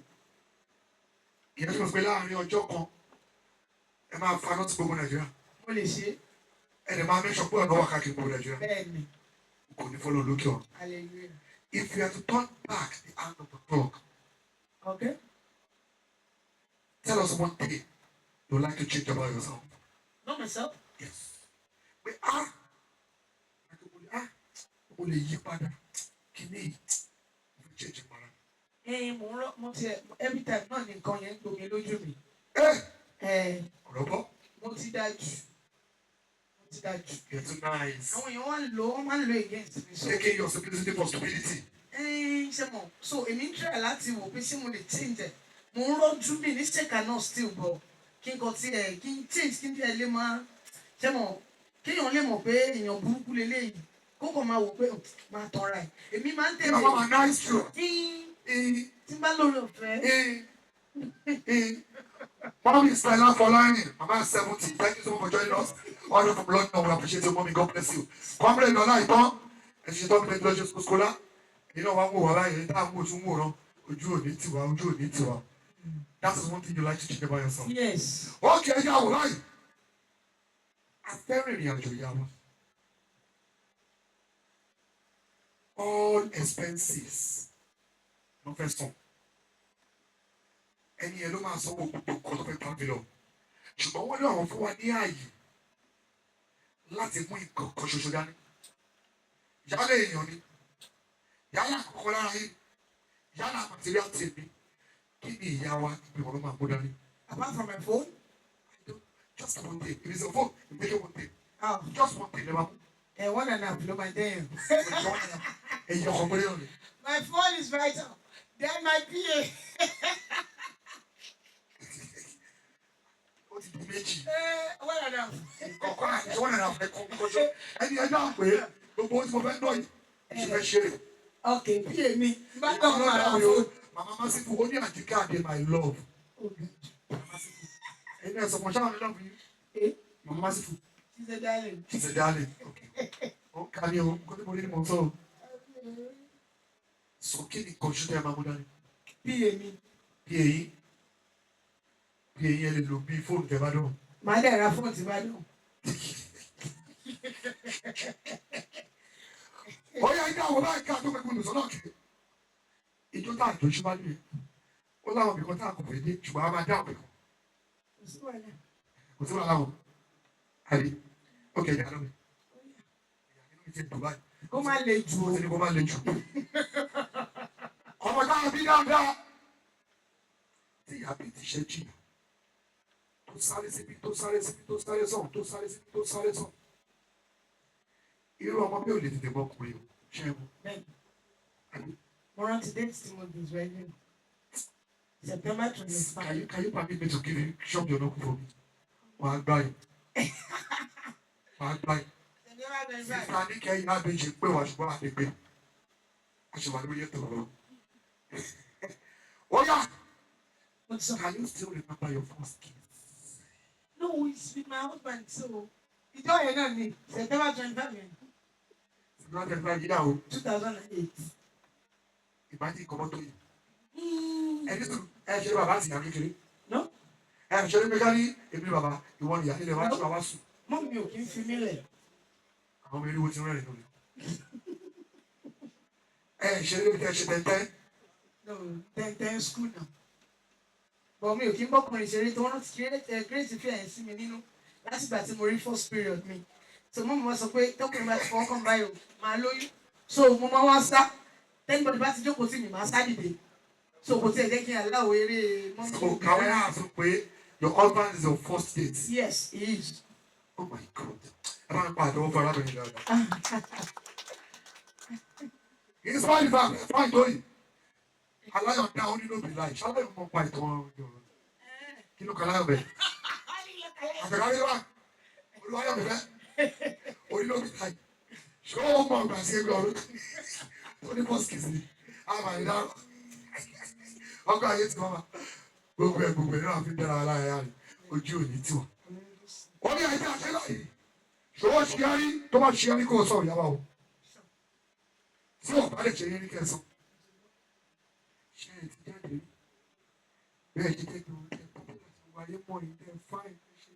Ìyẹn tó ń pè láàrin ọjọ́ kan, ẹ máa faná tí gbogbo Nàìjíríà. Mo lè ṣe. Ẹ dẹ̀ máa mẹ́sàn pé ọ̀nà wà káàkiri gbogbo Nàìjíríà. Bẹ́ẹ̀ ni. Kò ní fọlọ́ lókè ọ̀run. Hallelujah. If you are to turn back the hand of the clock, tell us one thing you would like to change about yourself. Not myself. Yes. Pé ah, ah, mo lè yí padà kí ní mo fi change para. Ẹ mo ń rọ mo ti every time náà ni nǹkan yẹn ń gbomi lójú mi. Ẹ Ẹ ọ̀rọ̀ bọ́. Mo ti dáa jù, mo ti dáa jù. You're too nice. Àwọn èèyàn wá ń lò, wọ́n máa ń lò against me, so. Taking your simplicity for stupidity. Ẹ ṣe mọ̀, so èmi ń try láti wò pé ṣé mo lè change ẹ̀. Mo ń rọ́jú mi ní ṣèkà náà still bọ̀ kí n kàn tiẹ̀ kí n change, kí n tiẹ̀ lè máa ṣe mọ̀, kéèyàn lè mọ̀ pé èèyàn burúkú leléyìí, kó kàn máa wò pé "Oh, máa tọra ẹ̀." Èmi máa ń tẹ̀lé Mama nice you. tí Eh, tí n bá lórí ọ̀fẹ́. eh, eh. Mommy Stella Folarin, Mama 70. Thank you so much for joining us. All the way from London, we appreciate you, mommy. God bless you. Comrade Ọlá Ìtàn, ẹ ṣe tọ́ mi lọ́jọ́ scholar. Èyí náà wá ń wò wá báyìí, tá à ń wò tún wòran. Ojú òní tiwa, ojú òní tiwa. That is one thing you like to change about yourself. Yes. Okay, ẹ yà wò báyìí. A fẹ́ rìnrìn àjò ìyá wa. All expenses ló fẹ́ san. Ẹni yẹn ló máa sanwó gbogbo nǹkan tó fẹ́ travel lọ. Ṣùgbọ́n wọ́n ní àwọn fún wa ní ààyè láti mú nǹkan kan ṣoṣo dání. Yálà èèyàn ni, yálà àkọ́kọ́ lára yìí, yálà material tèmi, kí ni ìyá wa ìgbìmọ̀ ló máa mú dání? Apart from my phone. Just one thing. If it's your phone, you take it one thing. Ah. Just one thing. Never. Ẹ one and a half ló máa jẹ́ yẹn. Ẹ̀yin ọkọ̀ péré náà ni. My phone is vital, then my PA. Ó ti di méjì. One and a half. Kọ̀ọ̀kan àti one and a half ẹ̀kọ́ kọ́jọ́. Ẹni ẹjọ́ àpè gbogbo ohun tí mo fẹ́ ná yìí. Ṣé fẹ́ ṣe é? Okay, PA mi bá dọ̀ máa ra phone. Màmá Masifu, ó ní Àjíkẹ́ Àdé, my love. Oh God. Màmá Masifu. Ẹ̀yin náà sọ fún ṣáà mi love you. Eh? Màmá Masifu. She's a darling. She's a darling. Okay. Ó ń ka ní o, nǹkan tí mo rí ni mò ń sọ o. Sọ kí ni nǹkan ṣú tẹ́ ẹ máa mú dání? PA mi. Bí èyí, bí èyí ẹ lè lò bí fóònù tẹ́ bá dùn. Màá dẹ̀ ra fóònù tí bá dùn. Ó yá, ilé àwọn báyìí ká tó pẹ́ gbọ́dọ̀ sọ́nà kiri. Ìjọ tá à ń jó síwájú yẹn, ó láwọn ibìkan tá a kò fẹ́ dé, ṣùgbọ́n a máa dá òbí kan. Kò sí wàhálà. Kò sí wàhálà o. Àbí? Ó kẹ̀ ìyá lómi. Ìyá inú mi ti dùn báyìí. Kó má le jù Ó o. ti ní kó má le jù. Ọmọ táwọn bí dáadáa. Tí ìyá bí ti ṣe jìnnà, tó sáré síbi, tó sáré síbi, tó sáré sọ̀hún, tó sáré síbi, tó sáré sọ̀hún. Irú ọmọ bí ò lè tètè mọ ọkùnrin o, ṣé ẹ mọ̀? Bẹ́ẹ̀ni. Àbí? Mo rántí date tí mo dùn wedding. September twenty Can five. you can you permit me to give you shop your knuckle for me? Wàá gbá yìí. Wàá gbá yìí. September 25. Sister Níkẹ́ Ìyá Àbèjì pé wà ṣùgbọ́n àdègbè. A ṣe wà lórí ètò ọ̀rọ̀. Ó yá. Mo ti sọ. Can you still remember your first kiss? No, it's with my husband, so ìjọ yẹn náà ni September 25 yẹn. 25 yíyá o. 2008. Ìbájú ìkọ́mọ́ tó yìí. Ẹni sùn ẹ ṣe bàbá àti ìyá kékeré. No. Ẹ ṣe ní mẹ́ká ní èmi ni bàbá, ìwọ ni ìyá, ilẹ̀ wa tí wàá sùn. Mọ́ mi ò kí ń fi mí lẹ̀. Àwọn ọmọ eriwo ti ń rẹ́rìn lórí. Ẹ ṣe ní tẹ ṣe tẹ́tẹ́. No, 10 10 school now. But mi ò kí ń bọ́kùnrin ṣeré tó wọ́n ti create fear yẹn sí mi nínú látìgbà tí mo rí first period mi. So mọ́ mi wá sọ pé tọkùnrin bá ti fọwọ́ kàn báyìí o, máa lóyún. So mo máa wá sá. Tẹ́nibọ̀dì bá ti jókòó sí mi, màá sá dìde. So kò tiẹ̀ jẹ́ kí n aláwọ̀ eré mọ́mí. So kàwé náà sọ pé your husband is your first date? Yes, he is. Oh my God. Ẹ bá ń pa àtẹwọ́ fún arábìnrin dáadáa. In spite of that, fine tó yìí. Aláyọ̀ dá ó nínú òbí láì. Ṣáláyọ̀ mọ̀ pa ìtàn ọ̀rọ̀. Kí ló kọ aláyọ̀ bẹ̀? Àtẹ̀kárí wà. Olúwayọ̀ mi fẹ́. Onílò òbí láì. Ṣé ó mọ̀ ọ̀gbà sí ẹgbẹ́ ọ̀run? Ó ní bọ́ọ̀sì kìsì. Àmà ìdárò. Ọgbà ayé ti máa gbogbo ẹ̀ náà fi dára aláya rẹ̀. Ojú òní tiwa. Wọ́n ní àyíká àṣẹ láyìí. Ṣòwò ṣe á rí tó bá ṣe á rí kó o sọ ìyàwó o. Tí wọ́n bá lè ṣe yẹn ní kẹsàn. Ṣé ẹ ti jáde rí? Bẹ́ẹ̀ ṣe tẹ́jú ẹ pọ́pọ́ láti wọ ayé mọ́ yìí tẹ́ fáìn ṣe.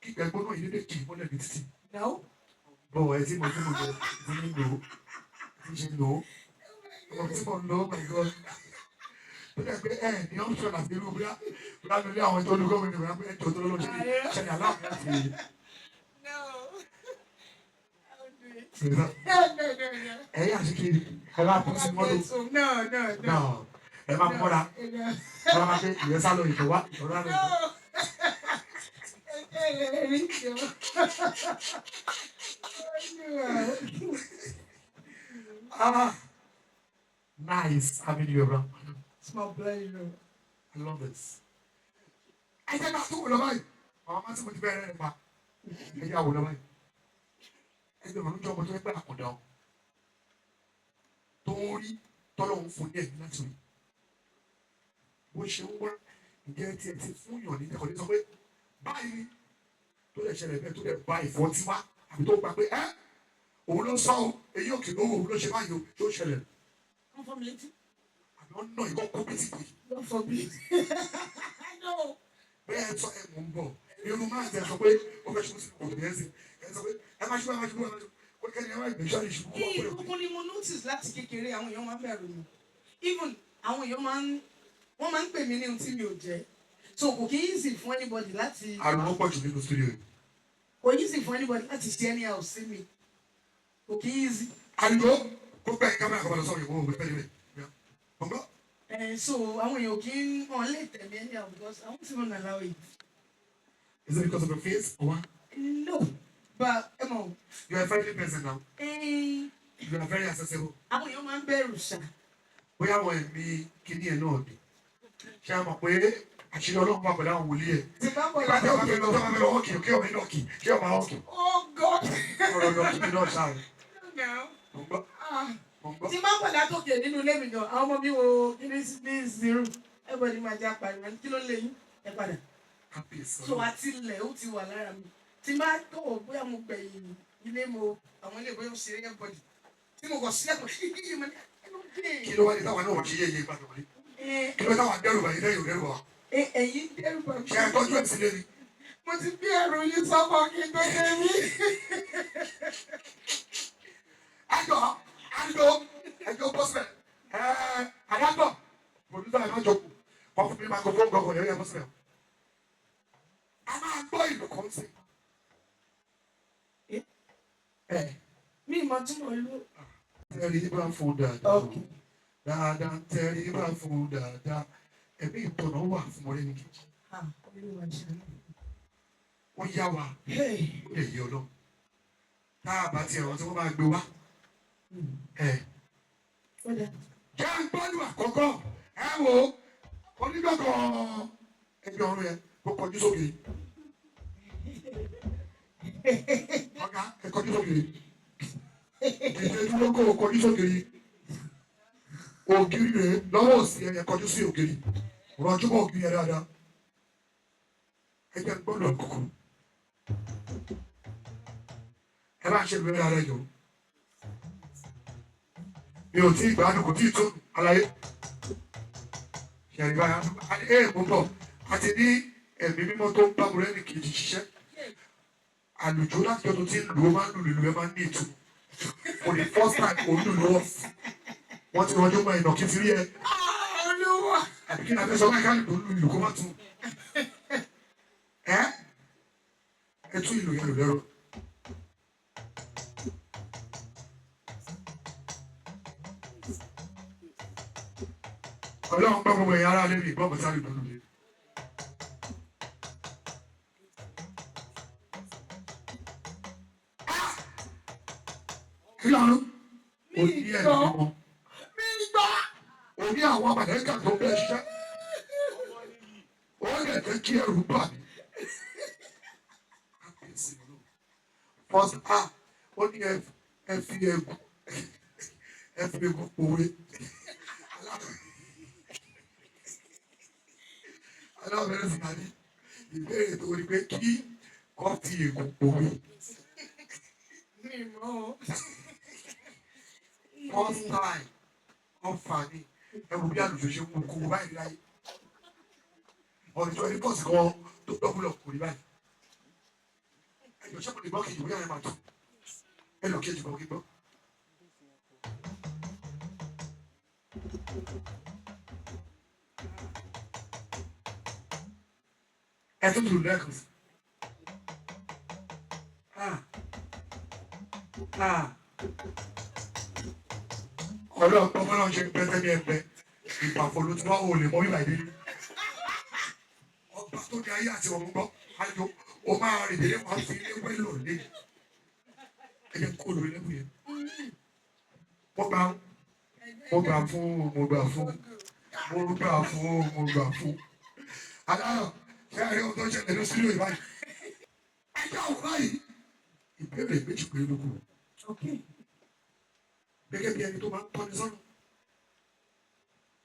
Kí ìgbàgbọ́ náà yìí lè kì í mọ́lẹ̀ ní títì. No. Bọ̀ ẹ tí mo jẹ tí ní lò ó tí ṣe lò ó. Ọmọ tí mo ń lò ó, my God. Tó dẹ̀ pé ẹ ní option àti irú bóyá bóyá nílé àwọn tó lu gómìnà bóyá pé ẹjọ́ tó lọ́lọ́ ṣe ṣe ní aláwọ̀ láti No. I won't do it. ṣe No, no, no, no. ẹ yà sí kiri ẹ bá kú sí mọ́tò. No, no, no. Náà ẹ máa mọ́ra No. ẹ máa pé ìyẹn sálọ ìtọ̀ wá ìtọ̀ rárá ìtọ̀. No. Ẹ rí ìjọ. Ah, nice having you around. It's my pleasure. I love this. Ẹ jẹ́ ká tún wò lọ báyìí. Àwọn ọmọ tí mo ti bẹ̀rẹ̀ rẹ̀ pa. Ẹ jẹ́ àwò lọ báyìí. Ẹgbẹ́ ọ̀run jẹ́ ọmọ tó ẹgbẹ́ àkàndá o. Tó ń rí tọ́lọ́hún fún ní ẹ̀mí láti rí. Bó ṣe ń wá ǹjẹ́ tí ẹ ti fún yàn ní ẹ̀kọ́ ní sọ pé báyìí ni tó lè ṣẹlẹ̀ bẹ́ẹ̀ tó lè ba ìfọ́tí wá àbí tó gba pé ẹ́ òun ló sọ o èyí òkè lówó òun ló ṣe báyìí o tó ṣẹlẹ̀. Wọ́n fọ́ mi létí. Àbí wọ́n ná ìkọ́ kó bí ti pè. God forbid. I know. Bẹ́ẹ̀ sọ ẹ̀ mò ń bọ̀ irun máa tẹ̀ sọ pé ó fẹ́ ṣubú sínú kòtò yẹn sí ẹ̀ sọ pé ẹ má ṣubú, ẹ má ṣubú, ẹ má ṣubú, kó kẹ́ni ẹ má gbé ṣáà ṣubú kó wá pẹ̀lú. Kúkú ni mo notice láti kékeré, àwọn èèyàn máa ń bẹ̀rù mi. Even àwọn èèyàn máa ń wọ́n máa ń pè mí ní ohun tí mi ò jẹ́. So kò kí easy fún anybody láti Ariwo pọ̀ jù nínú studio yìí. Kò easy fún anybody láti ṣe anyhow sí mi. Kò kí easy. Ariwo kó gbẹ̀yìn kámẹ́rà kan lọ sọ̀rọ̀ ìwọ òwe fẹ́ẹ́ lè mọ̀. So àwọn èèyàn kì í wọ́n lè tẹ̀ mí anyhow because I won't even allow it. Is it because of your face or what? No, but ẹ mọ̀. You are a friendly person now. Eh, You are very accessible. àwọn èèyàn máa ń bẹ̀rù ṣá. Bóyá àwọn ẹ̀mí kíní ẹ̀ náà ni. Ṣé a mọ̀ pé àṣírí Ọlọ́run wà pẹ̀lú àwọn wòlíì ẹ̀? Tí bá bọ̀ Nígbà tí ọba fẹ́ lọ, tí ọba fẹ́ lọ ọ̀kì, kí ọmọ iná kì, kí ọmọ ọ̀kì. Oh God. Ọ̀rọ̀ lọ kí náà ṣáà. No. Mo ń gbọ́. Ah. Mo ń gbọ́. Tí máa ń bọ̀ látòkè nínú ilé mi gan, àwọn ọmọ mi wo kíní sí ní zero, everybody máa jẹ́ apariwo, kí ló lè yín ẹ padà. Kábíyèsí. So àti ilẹ̀ ó ti wà lára mi. Tí máa tó o bóyá mo gbẹ̀yìn ilé mo àwọn ilé bóyá ó ṣeré everybody tí mo kọ̀ sílẹ̀kùn ṣíṣí mo ní ẹnu dé. Kí ló wá ní táwa náà wọ́n ṣe yéye ìpàdé wọlé? Kí ló táwa dẹ́rù bàyí lẹ́yìn òdẹ́rù wa? Ẹ̀yin dẹ́rù bà mí. Ṣé ẹ tọ́jú ẹ̀ sílé ni? Mo ti bí ẹrù yín sọ́kọ̀ kí n tó dé mí. Ẹjọ́ àdìgbò ẹjọ́ bọ́sẹ̀ ẹ̀ àyàgbọ̀ pòdúsà ẹ̀ má jókòó wọ́n fún mi microphone gbọ̀ngàn yẹn bọ́sẹ̀. A máa gbọ́ ìlú kan sí. Ẹ Mi ìmọ̀ tí mo lù. Tẹ̀rí bá fún dáadáa dáadáa, tẹ̀rí bá fún dáadáa, ẹ̀mí ìtọ̀nà wà fún Mọ́rẹ́níkejì. Ah, Olúwa ṣàánú. Wọ́n yá wa. Hey. Ó lè yé Ọlọ́run tá a bá tiẹ̀ wọ́n tí wọ́n máa gbé wá. Ẹ̀ Ó dà. Jẹ́ gbọ́dọ̀ àkọ́kọ́ ẹ wo onígbàgbọ́ ẹgbẹ́ ọ̀run yẹn kó kọjú sókè. Ọ̀gá, ẹ kọjú sókè. Ìdílé dúró kó o kọjú sókè. Ògiri rẹ̀ lọ́wọ́ òsì ẹ̀yẹ kọjú sí ògiri. Rọjú mọ́ ògiri yẹn dáadáa. Ẹ jẹ́ n gbọ́dọ̀ kúkú. Ẹ bá ń ṣe ìlú dáadáa jọ. Mi ò tí ì gbádùn, kò tí ì tó àlàyé. Ṣẹ̀rí báyà ẹ̀ mú bọ̀ àti ní ẹ̀mí mímọ́ tó ń bá Mọ́rẹ́níkejì ṣiṣẹ́. Àlùjọ láti ọdún tí ń lù ó máa ń lù lù ẹ máa ń ní ìtumọ̀. For the first time, òun lù lọ́wọ́. Wọ́n ti rọjò mọ́ ìnàkí ti rí ẹ. Olúwa. Àbí kí ni a fẹ́ sọ báyìí ká lè lù ìlú kó má tu. Ẹ ẹ tún ìlú yẹn lò lẹ́rọ. Ọlọ́run gbọ́ gbogbo ẹ̀yà ara lẹ́nu ìgbọ́ bọ̀tá lè lù lù. Kí ló ń o ní ẹ̀mí mímọ́? Mi gbọ́. O ní àwọn màlẹ́kà tó bẹ́ẹ̀ ṣiṣẹ́. Ó lè jẹ́ kí ẹrù bà mí. First a ó ní ẹ fi egun ẹ fi egun pòwe. Alábẹ̀rẹ̀ sì máa ní ìbéèrè tó rí pé kí kọ́ fi egun pòwe. Mi mọ̀ o. First time ọfà ni ẹ wo bí àlùjọ ṣe mú kó báyìí láyé. Ọ̀dọ̀ ẹni bọ́ọ̀sì kan tó dọ́gbùlọ̀ kò rí báyìí. Ẹjọ́ ṣé mo lè gbọ́ kejì bóyá ẹ máa tù. Ẹ lọ kejì kan kí n gbọ́. Ẹ tún lù lẹ́ẹ̀kan sí. Ah. Ah. Ọlọ́run gbọ́ bọ́lá ń ṣe pẹ́tẹ́ ní ẹgbẹ́ ìpàfọ́ ló ti wá ò lè mọ bíbá ìdílé. Ọba tó ní ayé àti ọ̀run gbọ́ ayò ó máa rìn délé wàá fi ilé wẹ́lò lé. Ẹ jẹ́ kó lórí lẹ́kùn yẹn. Mo gbà mo gbà fún mo gbà fún mo gbà fún mo gbà fún. Aláyọ̀ ṣé ẹ rí ohun tó ń ṣẹlẹ̀ ní sílíò ìbáyìí? Ẹ jẹ́ òun báyìí. Ìbéèrè méjì péré ló kù. Okay. Gẹ́gẹ́ bí ẹni tó máa ń tọ́ni sọ́nà,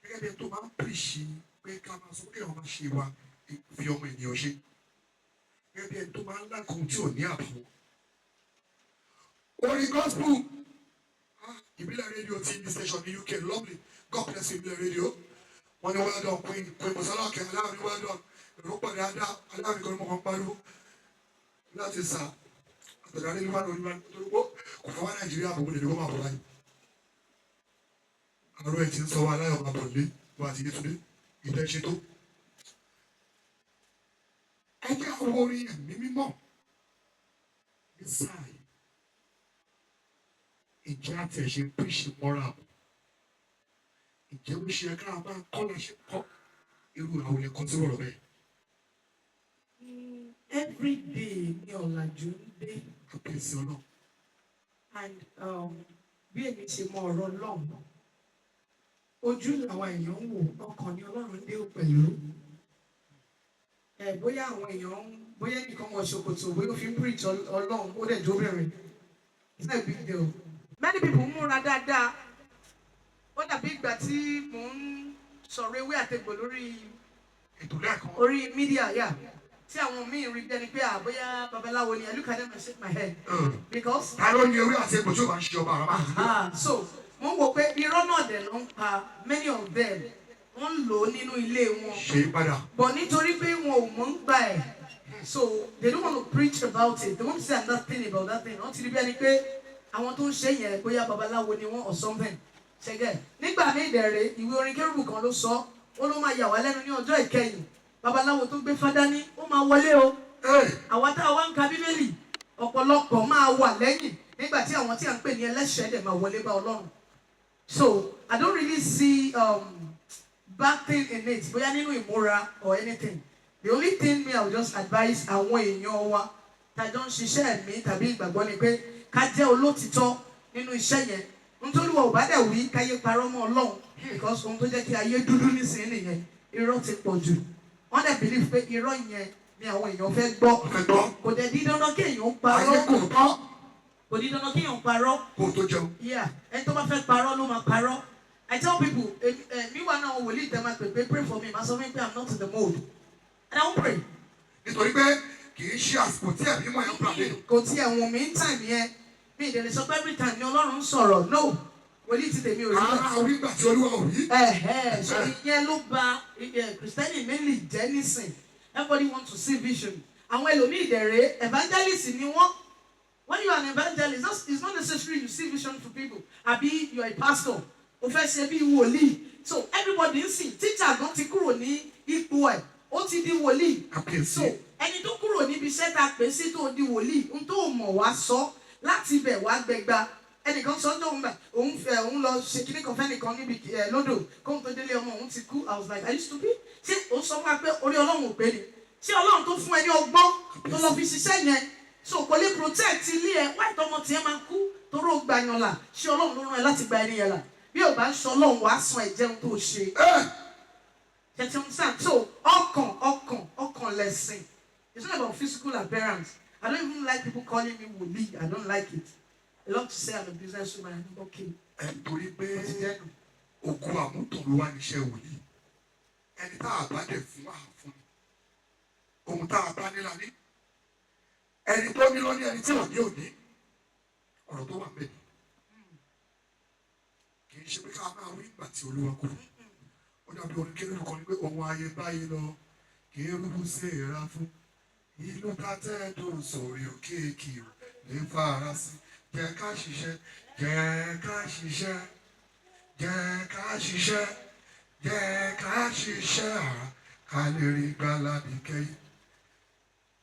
gẹ́gẹ́ bí ẹni tó máa ń pèsè pé ká máa sọ pé ọmọ ṣe wa fi ọmọ ènìyàn ṣe, gẹ́gẹ́ bí ẹni tó máa ń lákòó tí ò ní àbùkù. Orin gospel, ah, Ìbílẹ̀ rédíò TV station ní UK, lovely. God bless you, Ìbílẹ̀ rédíò. Wọ́n ní well done, Queen Queen Mọ̀sálà Ọ̀kẹ́ Aláàmì, well done. Èrò pọ̀ dáadáa, Aláàmì kan ní mo kàn ń pariwo láti sà àtọ̀dá ní Olúwa ní Olúwa nítorí pé kò fọwọ́ Nàìjíríà bò wọlé ní kó máa bọ̀ báyìí. Àrùn ẹ̀ ti ń sọ wa aláyọ̀ máa bọ̀ lé wa àti Yétúndé ìtẹ́ ṣe tó. Ẹ jẹ́ àwọn orin ẹ̀mí mímọ́ ní sáà yìí. Ìjẹ́ àti ẹ̀ṣẹ̀ píṣì mọ́ra o. Ìjẹ́ ó ṣe ká máa kọ́ la ṣe kọ́ irú àwọn ẹ̀kọ́ tí wọ́n rọ̀ bẹ́ẹ̀. Every day ni ọ̀làjú ń dé. Kábíyèsí Ọlọ́run. And bí èmi ṣe mọ ọ̀rọ̀ Ọlọ́run, ojú làwọn èèyàn ń wò, ọkàn ni Ọlọ́run dé pẹ̀lú. Ẹ bóyá àwọn èèyàn ń bóyá ẹnìkan wọ ṣòkòtò, bóyá ó fi ń preach Ọlọ́run, ó dẹ̀ jóbìnrin. It's not a big deal. Many people múra dáadáa. Ó dàbí ìgbà tí mò ń sọ̀rọ̀ ewé àtegbò lórí Ètò lẹ́ẹ̀kan. orí media, yeah. Tí àwọn míì rí bí ẹni pé àbóyá babaláwo ni. I look at them and shake my head because Ta ló ní ewé àti egbò tí ó bá ń ṣe ọba àràmà àti Ah, so mo ń wò pé irọ́ náà dẹ̀ ló ń pa. Many of them, wọ́n ń lò ó nínú ilé wọn, ṣe é padà. but nítorí pé wọn ò mọ̀ ń gbà ẹ̀, so they don't want to preach about it, they want to say another thing about that thing. Wọ́n ti rí bí ẹni pé àwọn tó ń ṣe yẹn, bóyá babaláwo ni wọ́n or something. Ṣẹgẹ́ nígbà míì dẹ̀rẹ̀, ìwé orin kérúbù kan ló sọ, ó ló máa yà wá lẹ́nu ní ọjọ́ ìkẹyìn, babaláwo tó gbé fádání ó máa wọlé o. Àwa tá a wá ń ka Bíbélì, ọ̀pọ̀lọpọ̀ máa wà lẹ́yìn nígbà tí àwọn tí à ń pè ní ẹlẹ́ṣẹ̀ dẹ̀ máa wọlé bá Ọlọ́run. So I don't really see bad thing in it, bóyá nínú ìmúra or anything. The only thing me I would just advise àwọn èèyàn wa tàjọ ń ṣiṣẹ́ ẹ̀mí tàbí ìgbàgbọ́ ni pé ká jẹ́ olótìtọ́ nínú iṣẹ́ yẹn. Nítorí wọn ò bá dẹ̀ wí káyé parọ́ mọ́ Ọlọ́run, because ohun tó jẹ́ kí ayé dúdú nísìnyí nìyẹn. Irọ́ ti pọ̀ jù. Wọ́n dẹ̀ believe pé irọ́ yẹn ni àwọn èèyàn fẹ́ gbọ́. Fẹ́ gbọ́. Kò dẹ̀ di dandan kí èèyàn Ayé parọ́. kò tọ́. Kò di dandan kí èèyàn parọ́. Kó o tó jẹun. Yeah, ẹni tó bá fẹ́ parọ́ ló máa parọ́. I tell people, mi wà náà wòlíì tẹ́ máa pè pé, "Pray for me." Màá sọ fún mi pé I'm not in the mood and I won't pray. Nítorí pé kì í ṣe àsìkò tí ẹ̀mí mọ̀ ẹ́ ń pàdé. Kò tiẹ̀ wùn mí time yẹn. Mi ì dẹ̀ lè sọ pé every time ni Ọlọ́run ń sọ̀rọ̀. No, wòlíì ti tèmi ò rí bẹ́ẹ̀. Ara orí gbà tí Olúwa ò rí. Ẹ̀hẹ́, so ìyẹn ló ba Kristẹni mainly jẹ́ nísìn. Everybody want to see vision. Àwọn ẹlòmíì dẹ̀rẹ̀, evangelist ni wọ́n. When you are an evangelist, it's not necessary you see vision for people. Àbí you are a pastor, o fẹ́ ṣe bí wòlíì. So everybody ń sìn, teacher gan ti kúrò ní ipò ẹ̀, ó ti di wòlíì. Kàbíyèsí. So ẹni tó kúrò níbi iṣẹ́ tá a pè sí tó di wòlíì, ohun tó mọ̀ wá sọ láti ibẹ̀ wá gbẹgba. Ẹnìkan sọ tóun bá òun fẹ́, òun lọ ṣe kíní kan fẹ́nìkan níbi ẹ lódò, kóun tó délé, ọmọ òun ti kú. I was like, "Are you stupid?" Ṣé òun sọ fún wa pé orí Ọlọ́run ò pé ni? Ṣé Ọlọ́run tó fún ẹ ní ọgbọ́n tó lọ fi ṣiṣẹ́ yẹn, so kò lè protect ilé ẹ? Wáyé tọmọ tiẹ̀ máa kú toró gbàyàn là, ṣé Ọlọ́run ló rán ẹ láti gba ẹni yẹn là? Bí ò bá ń sọ Ọlọ́run, wàá san ẹ̀jẹ̀ ohun tó ṣe. Ṣe ti understand? So ọkàn, ọkàn, ọkàn lẹ̀sìn. It's not about physical appearance. I don't even like people calling me wòlíì. I don't like it. I love to say I'm a businesswoman. I'm okay. Ẹ torí pé Ó ti jẹ́ nù. Ògùn àmútọ̀run wá níṣẹ́ wòlíì. Ẹni tá a bá dẹ̀ fún àfún ni. Ohun tá a bá ní la ní. Ẹni tó ní ló ní, ẹni tí ò ní ò ní. Ọ̀rọ̀ tó wà bẹ́ẹ̀ kì í ṣe pé ká máa wí ìgbà tí Olúwa kú. Ó dàbí orin kérúbù kan ní pé ohun ayé báyìí lọ, kérúbù sí ìra fún ìlú tátẹ́dùn sórí òkè kìrò lè fara sí. Jẹ́ ká ṣiṣẹ́, jẹ́ ká ṣiṣẹ́, jẹ́ ká ṣiṣẹ́, jẹ́ ká ṣiṣẹ́ àrà ká lè rí gbàlà nìkẹyìn.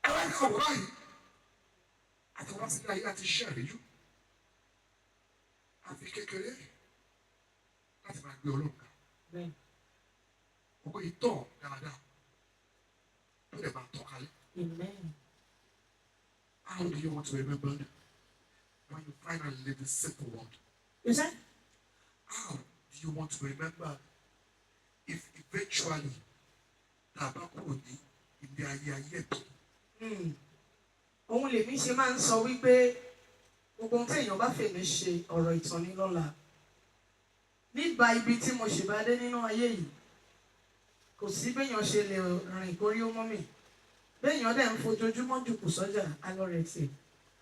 Ẹ wá ní ọ̀rọ̀ báyìí àti wá sílé ayé láti ṣiṣẹ́ ìríjú àfi kékeré láti máa gbé Ọlọ́run ga. Owó ìtọ̀ dáadáa tó lè máa tọ́ kalẹ̀. Amen. How do you want to be remembered when you finally leave this simple world? You said? How do you want to be remembered if eventually tá a bá kúrò ní ilé ayé ayé ẹ̀tọ́? Òun lèmi ṣe máa ń sọ wípé gbogbo ohun téèyàn bá fèmí ṣe, ọ̀rọ̀ ìtàn ní lọ́la. Nígbà ibi tí mo ṣì bá dé nínú ayé yìí, kò sí béèyàn ṣe lè rìn kórí ó mọ́ mi. Béèyàn dẹ̀ ń fojoojúmọ́ jùkù sọ́jà alọ́rẹ̀ tì.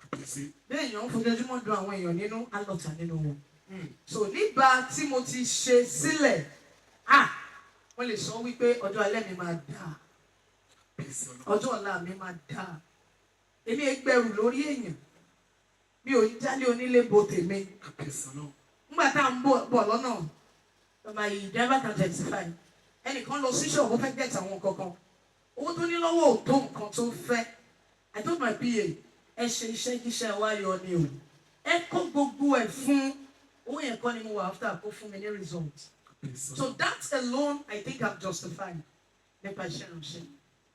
Kàbíyèsí. Béèyàn ń fojoojúmọ́ dùn àwọn èèyàn nínú, alọ́ta nínú wọn. So nígbà tí mo ti ṣe sílẹ̀, ah, wọ́n lè sọ wípé ọjọ́ alẹ́ mi máa dáa. Kàbíyèsí Ọlọ́run. Ọjọ́ ọ̀la mi máa dáa. Èmi ẹgbẹ̀rù lórí èèyàn, mi ò ní jálé onílé bo tèmi. Kàbíyèsí Ọlọ́run. Nígbà tá à ń bọ̀ lọ́nà, bàbá yìí, driver can testify, ẹnìkan lọ sí ṣọ́ọ̀bù, fẹ́ get àwọn kankan. Owó tó ní lọ́wọ́ ò tó nǹkan tó fẹ́. I told my PA, "Ẹ ṣe iṣẹ́ kíṣẹ́ wá yọ ni o, ẹ kó gbogbo ẹ̀ fún owó yẹn kọ́ ni mo wà after, kó fún mi ní result." Kàbíyèsí So Ọlọ́run. that alone, I think I'm justified nípa iṣẹ́ ìránṣẹ́,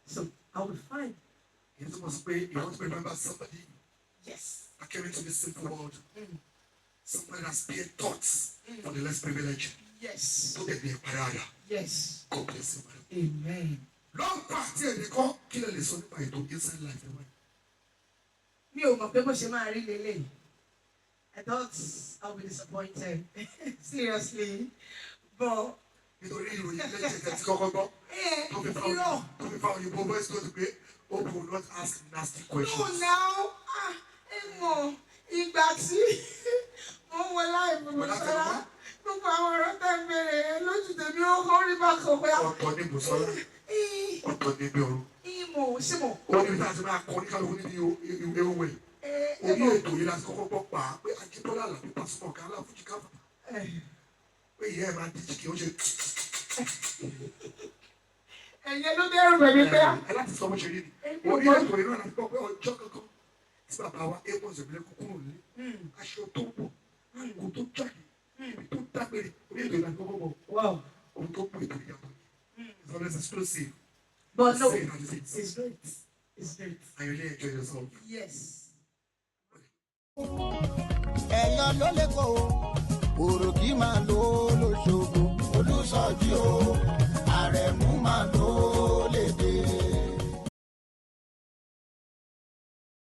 so I will be fine. Ìyẹn tó mọ̀ sí pé you want to remember somebody Yes. that came into this simple world, somebody that spared thoughts for the less privileged, Yes. tó dẹ̀ ní ìparí àyà. Yes. God bless you, madam. Amen. Lọ́pọ̀ àti èdè kan, kí lè sọ nípa ètò Inside Life ẹ̀ wáyé? Mi ò mọ̀ pé bó ṣe máa rí lélẹ̀. I thought I would be disappointed, seriously, but Nítorí ìròyìn lẹ́jẹ̀ tí kọ́kọ́ gbọ́ tó fi fa irọ́. Tó fi fa òyìnbó voice note pé hope will not ask nasty No. Questions. Now, ah, ẹ mọ̀ ìgbà tí mo ń wọ láìpẹ́ Bọ̀dá Bùsọ́lá, Tẹ̀wá. gbogbo àwọn ọ̀rọ̀ tẹ́ ń bèrè yẹn lójú tèmi, ó kọ́ rí bákan pé Ọ̀tọ̀ ní Bùsọ́lá, ọ̀tọ̀ ní ibi ọ̀run. Ìmọ̀ sí mọ̀. Ó níbi tá a ti máa kọ ní kálukú níbi ewu ẹ̀. Orí ètò yìí láti kọ́kọ́ gbọ́ pa á pé Ajíbọ́lá Àlàbí Pasuma, ọ̀gá aláfújì káfà, pé ìyá ẹ̀ máa díjì kí ó ṣe. Ẹ̀yẹ ló dẹ́rù bẹ̀mí pé Ẹ láti sọ bó ṣe rí ni. Èmi ò Orí mọ̀. ètò yìí náà láti gbọ́ pé ọjọ́ kankan tí bàbá wa Amos Ìbílẹ̀ kúrò nílé, aṣọ tó wọ̀, kò tó jáde, ibi tó dágbére, orí ètò yìí láti kọ́kọ́ gbọ́. Ohun tó mú ètò ìyàtọ̀. It's always exclusive. But no, Say it as it is. It's great, it's great. And you really enjoy yourself. Yes. Ẹ̀yọ́ ló lè kó o, òròkì máa lò ó lóṣogbo. Olùsọjí o, Àrẹ̀mú máa lò.